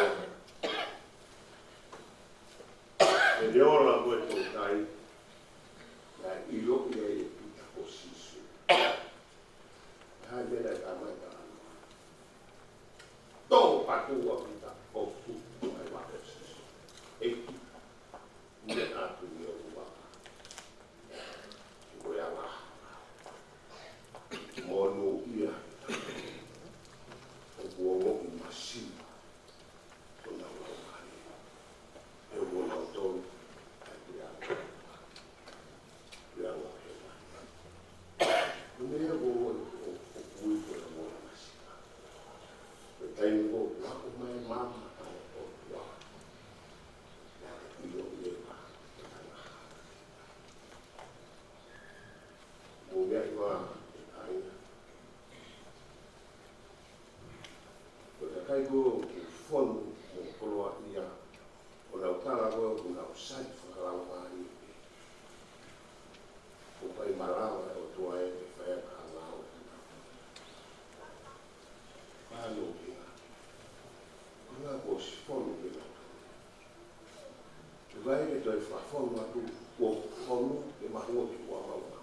ʻI he ola ko ē ʻo e toutai, naʻe ʻiloʻi ai ʻe Pita ko Sīsū. Naʻe hā e meʻa naʻe talamai? Tō patu ʻa Pita ʻo tuʻu ʻi he vaka ʻo Sīsū. ʻEiki, meʻa atu ni ʻo e vaka. Ko e anga. Monūʻia ʻoku ongoʻi masiva. Ko ʻenau laumālie. He ʻoku nau tonu ʻa e puleʻanga. Puleʻanga ʻo hēvani. Ko e meʻa ʻoku, ʻoku, ʻoku ui ko e moʻui masiva. Ko e taimi ʻoku aʻu mai e maama ʻo e ʻOtua, naʻa ke ʻilo leva e anga. Mou meaʻi mai, kāinga. Ko e kakai ko ē ʻoku fonu mo koloaʻia, ʻoku nau tala ko ē ʻoku nau sai fakalaumālie pē. ʻOku ʻikai malava e ʻOtua ia ke fai ha ngāue. Ka ʻoku ʻikai. Ko e ngaahi kuo ʻosi fonu pē nautolu. ʻOku ʻikai ke toe fakafonu atu, kuo fonu pē mahuʻinga ke ʻoua mahuʻinga.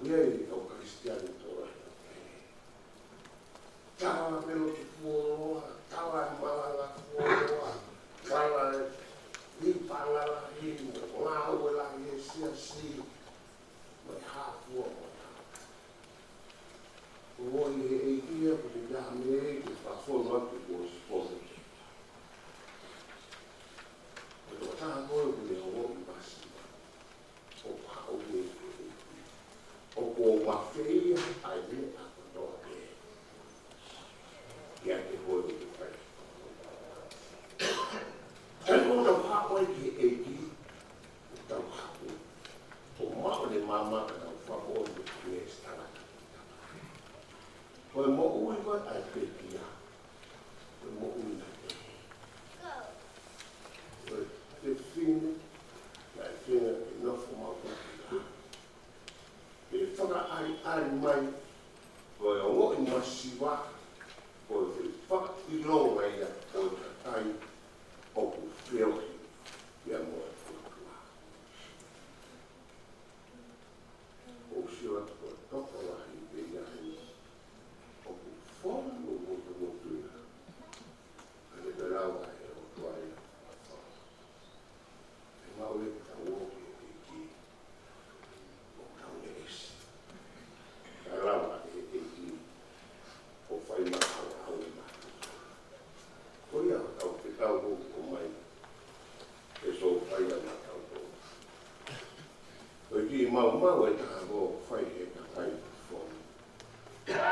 ʻi ai e kau Kalisitiane tokolahi. Tala pē lotu fuoloa, tala e malanga fuoloa, tala e niʻihi pangala i mo ngāue lahi e siasi, mo e hā fua mo e hā. ʻOku ʻi he ʻEiki ia ko e meʻa ke fakafono atu ko e sipone. Ko e tokotaha ko ē ʻoku ne ongoʻi masiva, ʻoku haʻu mei he ʻEiki. ʻOku ou mafeia ʻa e meʻa kotoa pē. Kiate koe ʻoku ke fai. Taimi ʻoku tau haʻu ai ki he ʻEiki, ʻoku tau haʻu ʻo maʻu ʻene maama ka tau fakamoʻoni ko e tangata. Ko e moʻui ko ē ʻa e pekia, ko e moʻui naʻe, ko e fefine naʻe feinga ke nofo maʻu pekia. Pea fakaʻaliʻali mai, ko e ongoʻi masiva, ko e fakaʻilonga ia ʻo e kakai ʻoku feohi ia mo e ʻOtua. ʻOku sio atu ko e tokolahi pē ia ʻoku fonu motumotu ia. Ka ne pē lava ʻe he ʻOtua ia. ʻE maʻu e tau o ke ʻEiki, ʻo tau neʻesi. Ka lava ʻe he ʻEiki ʻo fai maʻau au e matu. Ko ia ʻoku tau fekau ʻo mai ke sōfai ʻa mautolu. Ko e kiʻi maumau e taha ko ē ʻoku fai he kakai fonu. Ka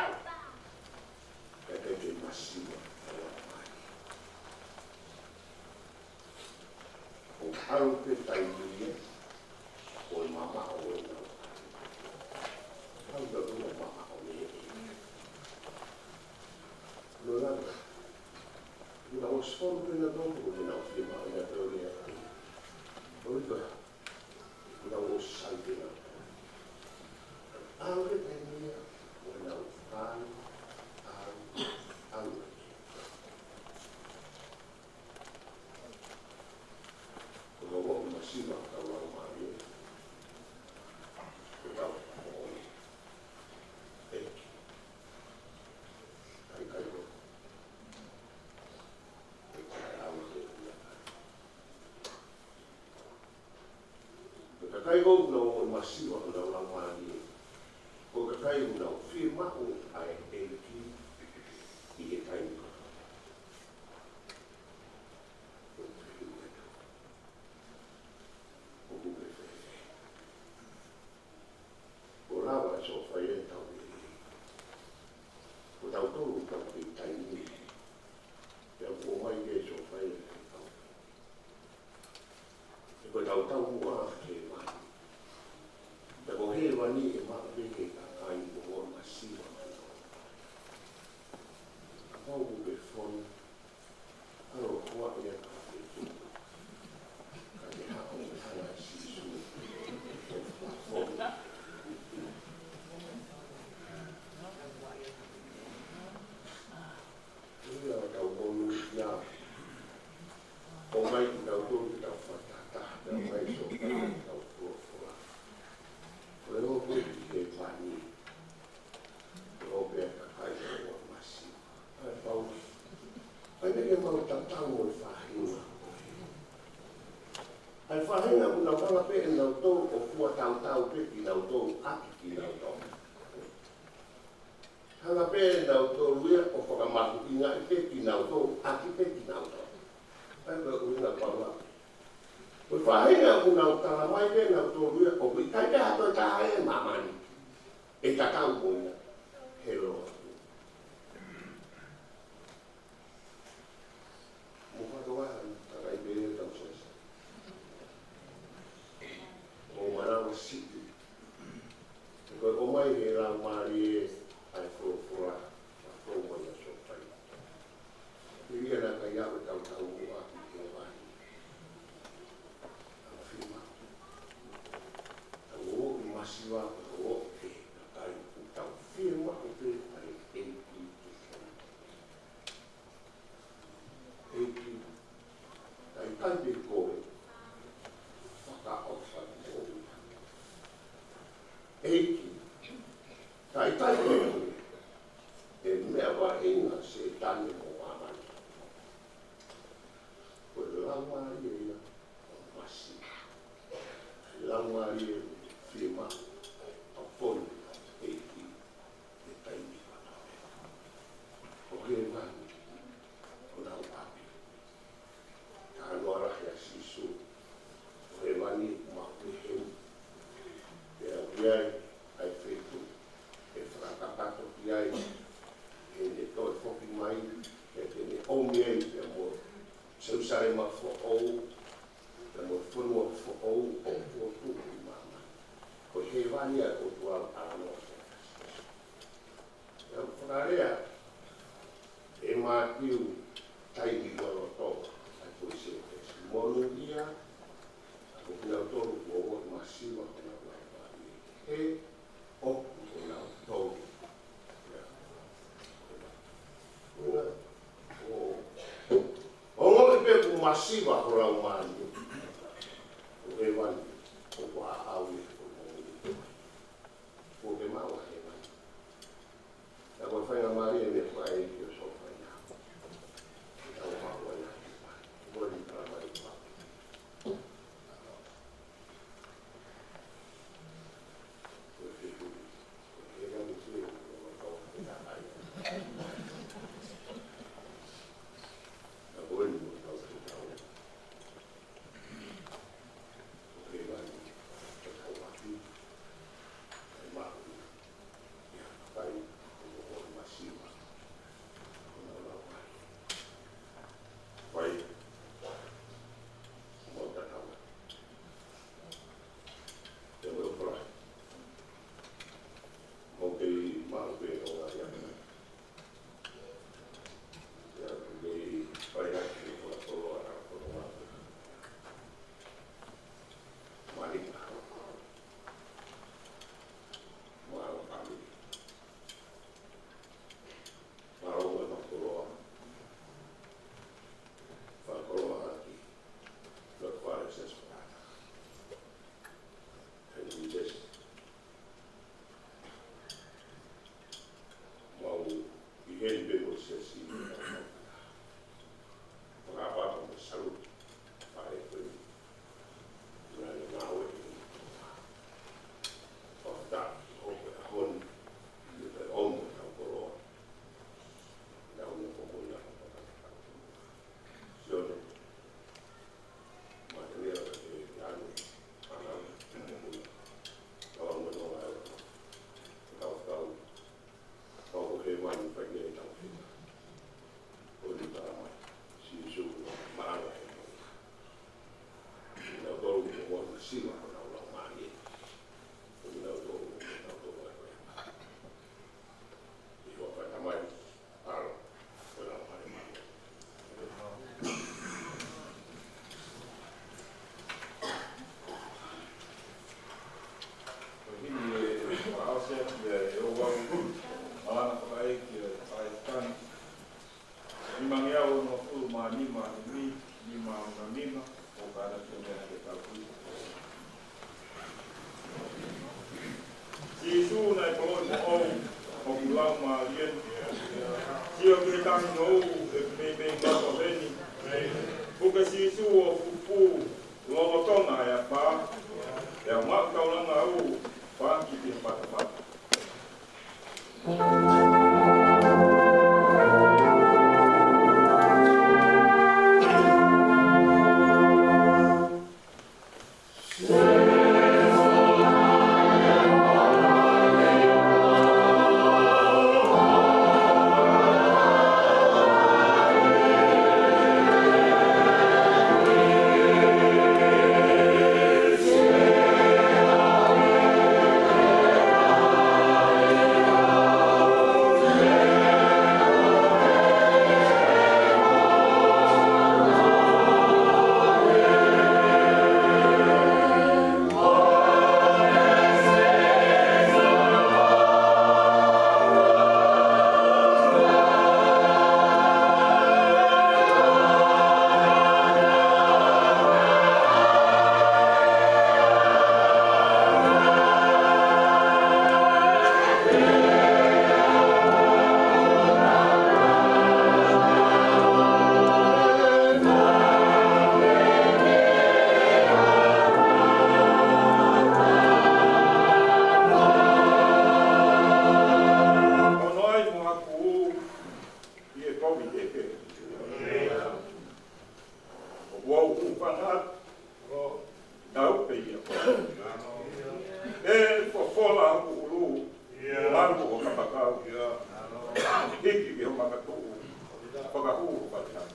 ke ke masiva ʻa e ʻatamai. ʻO ʻalu pē taimi ia, ʻo e mamaʻo ʻo e nau. Kau ka tuna mamaʻo ʻo e. Lo lava. Ina ʻosi fonu pē nautolu, ina ʻosi fiemaʻu nautolu ia. ʻO ika, ina ʻosi sai pē nautolu. ʻAlu pē taimi ia, ʻo e nau ʻalu, ʻalu, ʻalu. Ko e ongoʻi masiva ʻo e laumālie, ko e tau moʻoni. ʻEiki. ʻIkai, ʻikai ko. ʻIkai au ke ia. Ko e kakai ʻoku nau ongoʻi masiva ʻo e laumālie, ko e kakai ʻoku nau fiemaʻu ʻa e ʻEiki ʻi he taimi kotoa. ʻOku ke fēfē? ʻOku lava e sōfai ʻetau ʻEiki. Ko tautolu ʻoku tau kei taimi. Pea ʻoku ʻomai ke sōfai ʻetau. He ko ʻetau taumuʻa ki hēvani. Pea ko hēvani ʻe maʻu pē ʻe he kakai ʻoku ongoʻi masiva. Kapau ʻoku ke fonu, ʻalu ʻo huaʻi ʻa e kafe. Ka ke haʻu ʻo tala ʻe Sīsū. Ia ʻoku tau monūʻia. ʻOmai ke tau tonu ke tau fakatahataha, ʻomai so ke tau folofola. Ko e ō ko ē ki hēvani. Ko e ō pē ʻa e kakai ʻoku ongoʻi masiva. ʻAi pau. ʻAi pē ke mau tatau mo e faʻahinga. ʻAi faʻahinga ʻoku nau hanga pē ʻe nautolu ʻo fua tautau pē kinautolu ʻaki kinautolu. Hanga pē ʻe nautolu ia ʻo fakamahuʻingaʻi pē kinautolu ʻaki pē kinautolu. ʻAi pē ʻuhinga Paula. Ko e faʻahinga ʻoku nau tala mai pē nautolu ia ʻoku ʻikai pē ha toe taha ʻi māmani ʻe tatau mo ia he lotu. Mo fatongia ʻa e kakai pē ʻi he tau sesa. ʻO manava siʻi. Ko e ʻomai he Laumālie ʻa e folofola, ʻa e folofola ʻa e sōfai. Pea ʻi ai ʻa e kai ʻa e tau taumuʻa ki hēvani. Tau fiemaʻu. Tau ongoʻi masiva, tau ongoʻi pē, kakai ʻoku tau fiemaʻu pē ʻa e ʻEiki ki hēvani. ʻEiki, ʻikai pē ko e fakaʻofa ki he ʻEiki. Talitali pē ʻe meʻa vaʻinga Sētane mo māmani. Ko e laumālie ia ʻo e masiva. Laumālie fiemaʻu ʻa e fonu ʻa e ʻEiki he taimi kotoa. Ko hēvani ko honau ʻapi. Talanoa lahi ʻa Sīsū, ko hēvani ʻoku maʻu ʻe he ʻEiki. Pea ʻoku ʻi ai ʻa e feituʻu ʻe fakakakato ki ai, heʻene toe foki mai, pea te ne ʻomi ai pea mo Selūsalema foʻou, pea mo e fonua foʻou ʻoku fokotuʻu ʻi māmani. Ko hēvani ia ʻoku tau talanoa ki ai. ʻOku fakalea ʻe Mātiu taimi lolotonga ʻa e Poisi ʻo Kesi. Monūʻia ʻa kinautolu kuo ongoʻi masiva honau laumālie, he ʻoku kinautolu ia. ʻO, ʻo, ongoʻi pē kuo masiva ho laumālie, ko hēvani ʻoku ʻaʻau ia he ko e monūʻia. Kuo ke maʻu ʻa hēvani. Ka ko e faingamālie ʻeni ko e ʻEiki ʻo sō fai na. Ka ko e maʻu ʻa hēvani. Ko e ni tala mai ʻoku maʻu. Ko e feituʻu. Ko e hēvani ke o kau ke na ai. Ka ko e ni mo kau ke kau. Mau ʻi heni pē ko e siasi. Fakapapa mo e salu. Faʻē ko eni. Naʻe ngāue ʻi he fakataha ʻo e ʻaho ni. Ni pē ʻomo tau koloa. Nau ne ko mo ia ko tau. Sione. Ko e himi ʻe fakaʻosi atu ia ʻe ʻOvau, malanga fakaʻeiki ʻa e Faifekau. Nimangeau onongofulu mā nima, himi nima ono nima, ʻo kātaki ʻo meʻa ke tau kui. Sīsū naʻe koloa moʻou, ʻoku laumālie. Sio ki he tahi nou, ʻoku meimei ngoto heni. Puke Sīsū ʻo fufū, lolotonga ʻa e ʻapā. Pea maʻu taulanga ʻo paki ki he fatafata. ʻo kapakau. Hiki ki ho makatuʻu. Fakahū ho fale hau.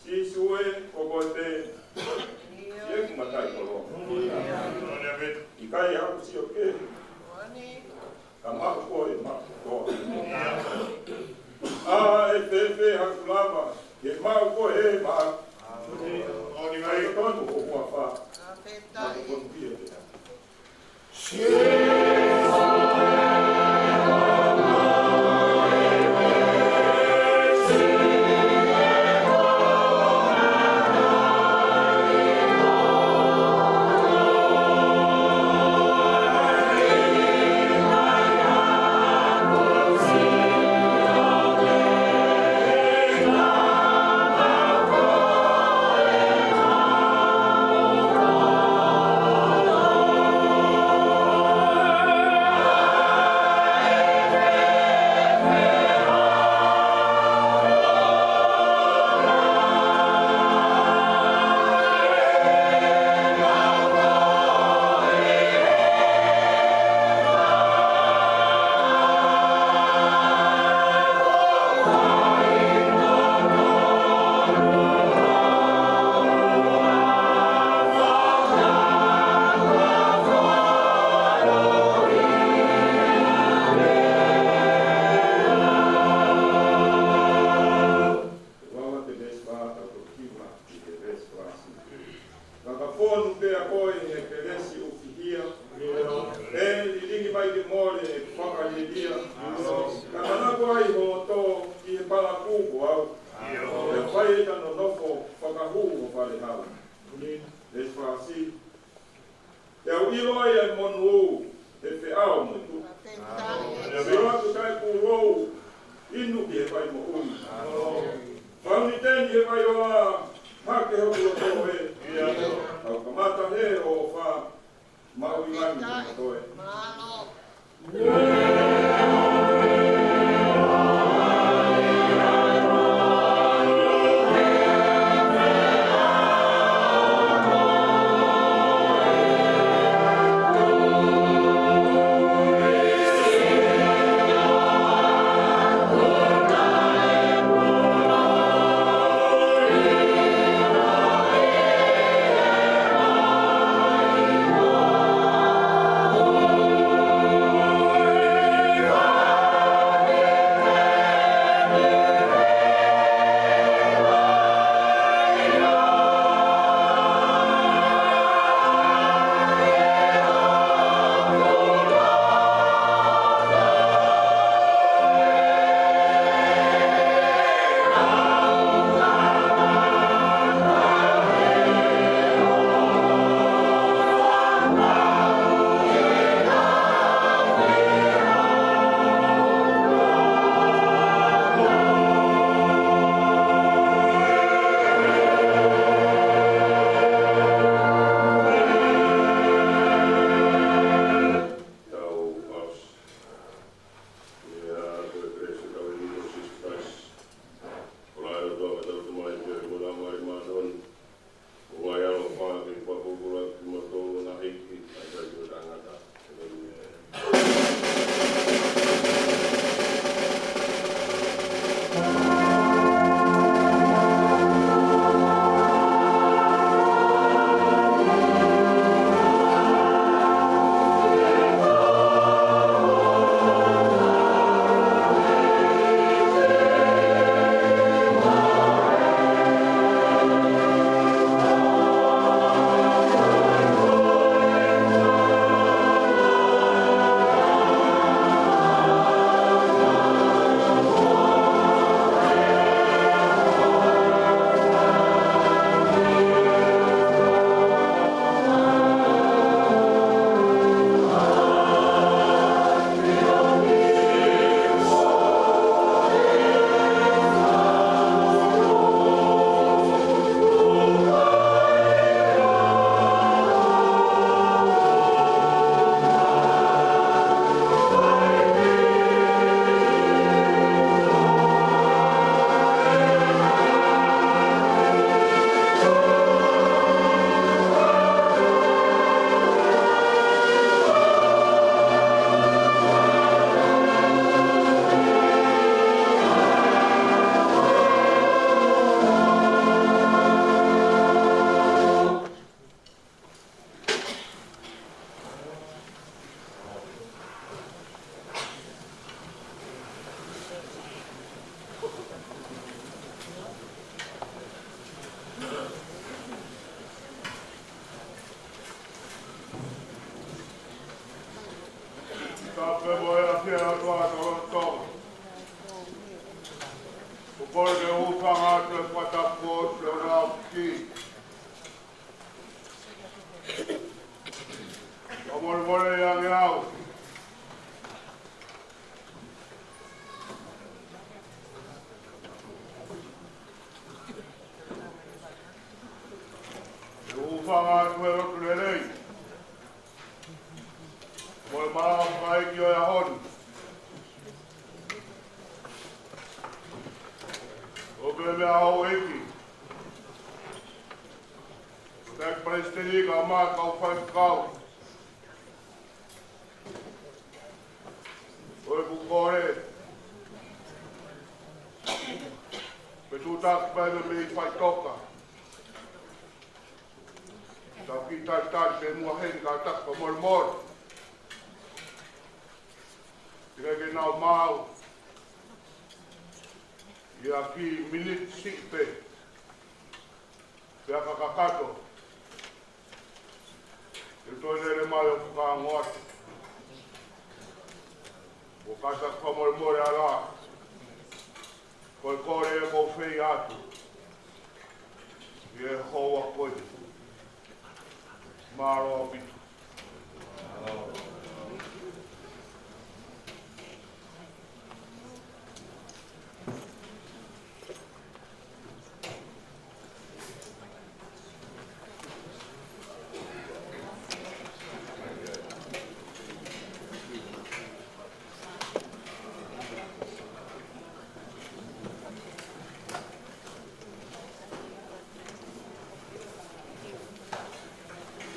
Sīsū ē, ko koe pē, ʻi heʻeku mataʻikoloa. ʻIkai haʻaku sio kehe, ka maʻu koe maʻu kotoa. ʻA e fēfē haʻaku lava ke maʻu koe ʻe maʻu. ʻIkai tonu ho huafa. Maʻu koe pē. Ua ua te veesi fā, tau toki kiva ki he veesi fā siʻi. Fakafonu pea ko e kelesi ʻoku fihia, ʻe lilingi mai ke mole ʻeku fakalielia. Ka manako ai ho loto ki he palakū ko au, pea fai ʻeta nonofo fakahū ho fale hau. Veesi fā siʻi. Te u ʻilo ai ʻa e monū ʻi he feʻao mo e tuʻa. Sio atu kae pulou, inu ki he vai moʻui. Fauniteni he vai ola, hake hoku loto ē. Tau kamata he ʻofa, maʻu ʻi langi mo toe. Ki. Fakamolemole ange au. ʻOku ou hūfanga atu he lotu lelei mo e maʻu fakaʻeiki ʻo e ʻaho ni. ʻO pehē meia houʻeiki, ʻo e Palesiteni kae ʻumaʻā e kau faifekau. ʻOku ou kole ke tuʻutaki pē mei faʻitoka. Tau kiʻi talitali pē muʻa heni kae ʻatā e fakamolemole. Teʻeki ke nau maʻu ia ha kiʻi miniti siʻi pē. Pea ka kakato, ʻe toe lele mai ʻo fakaongo atu. ʻOku ou ʻatā e fakamolemole ʻa e ʻaho. Ko e kole ʻoku ou fai atu ʻi he houa ko eni. Mālō ʻaupito.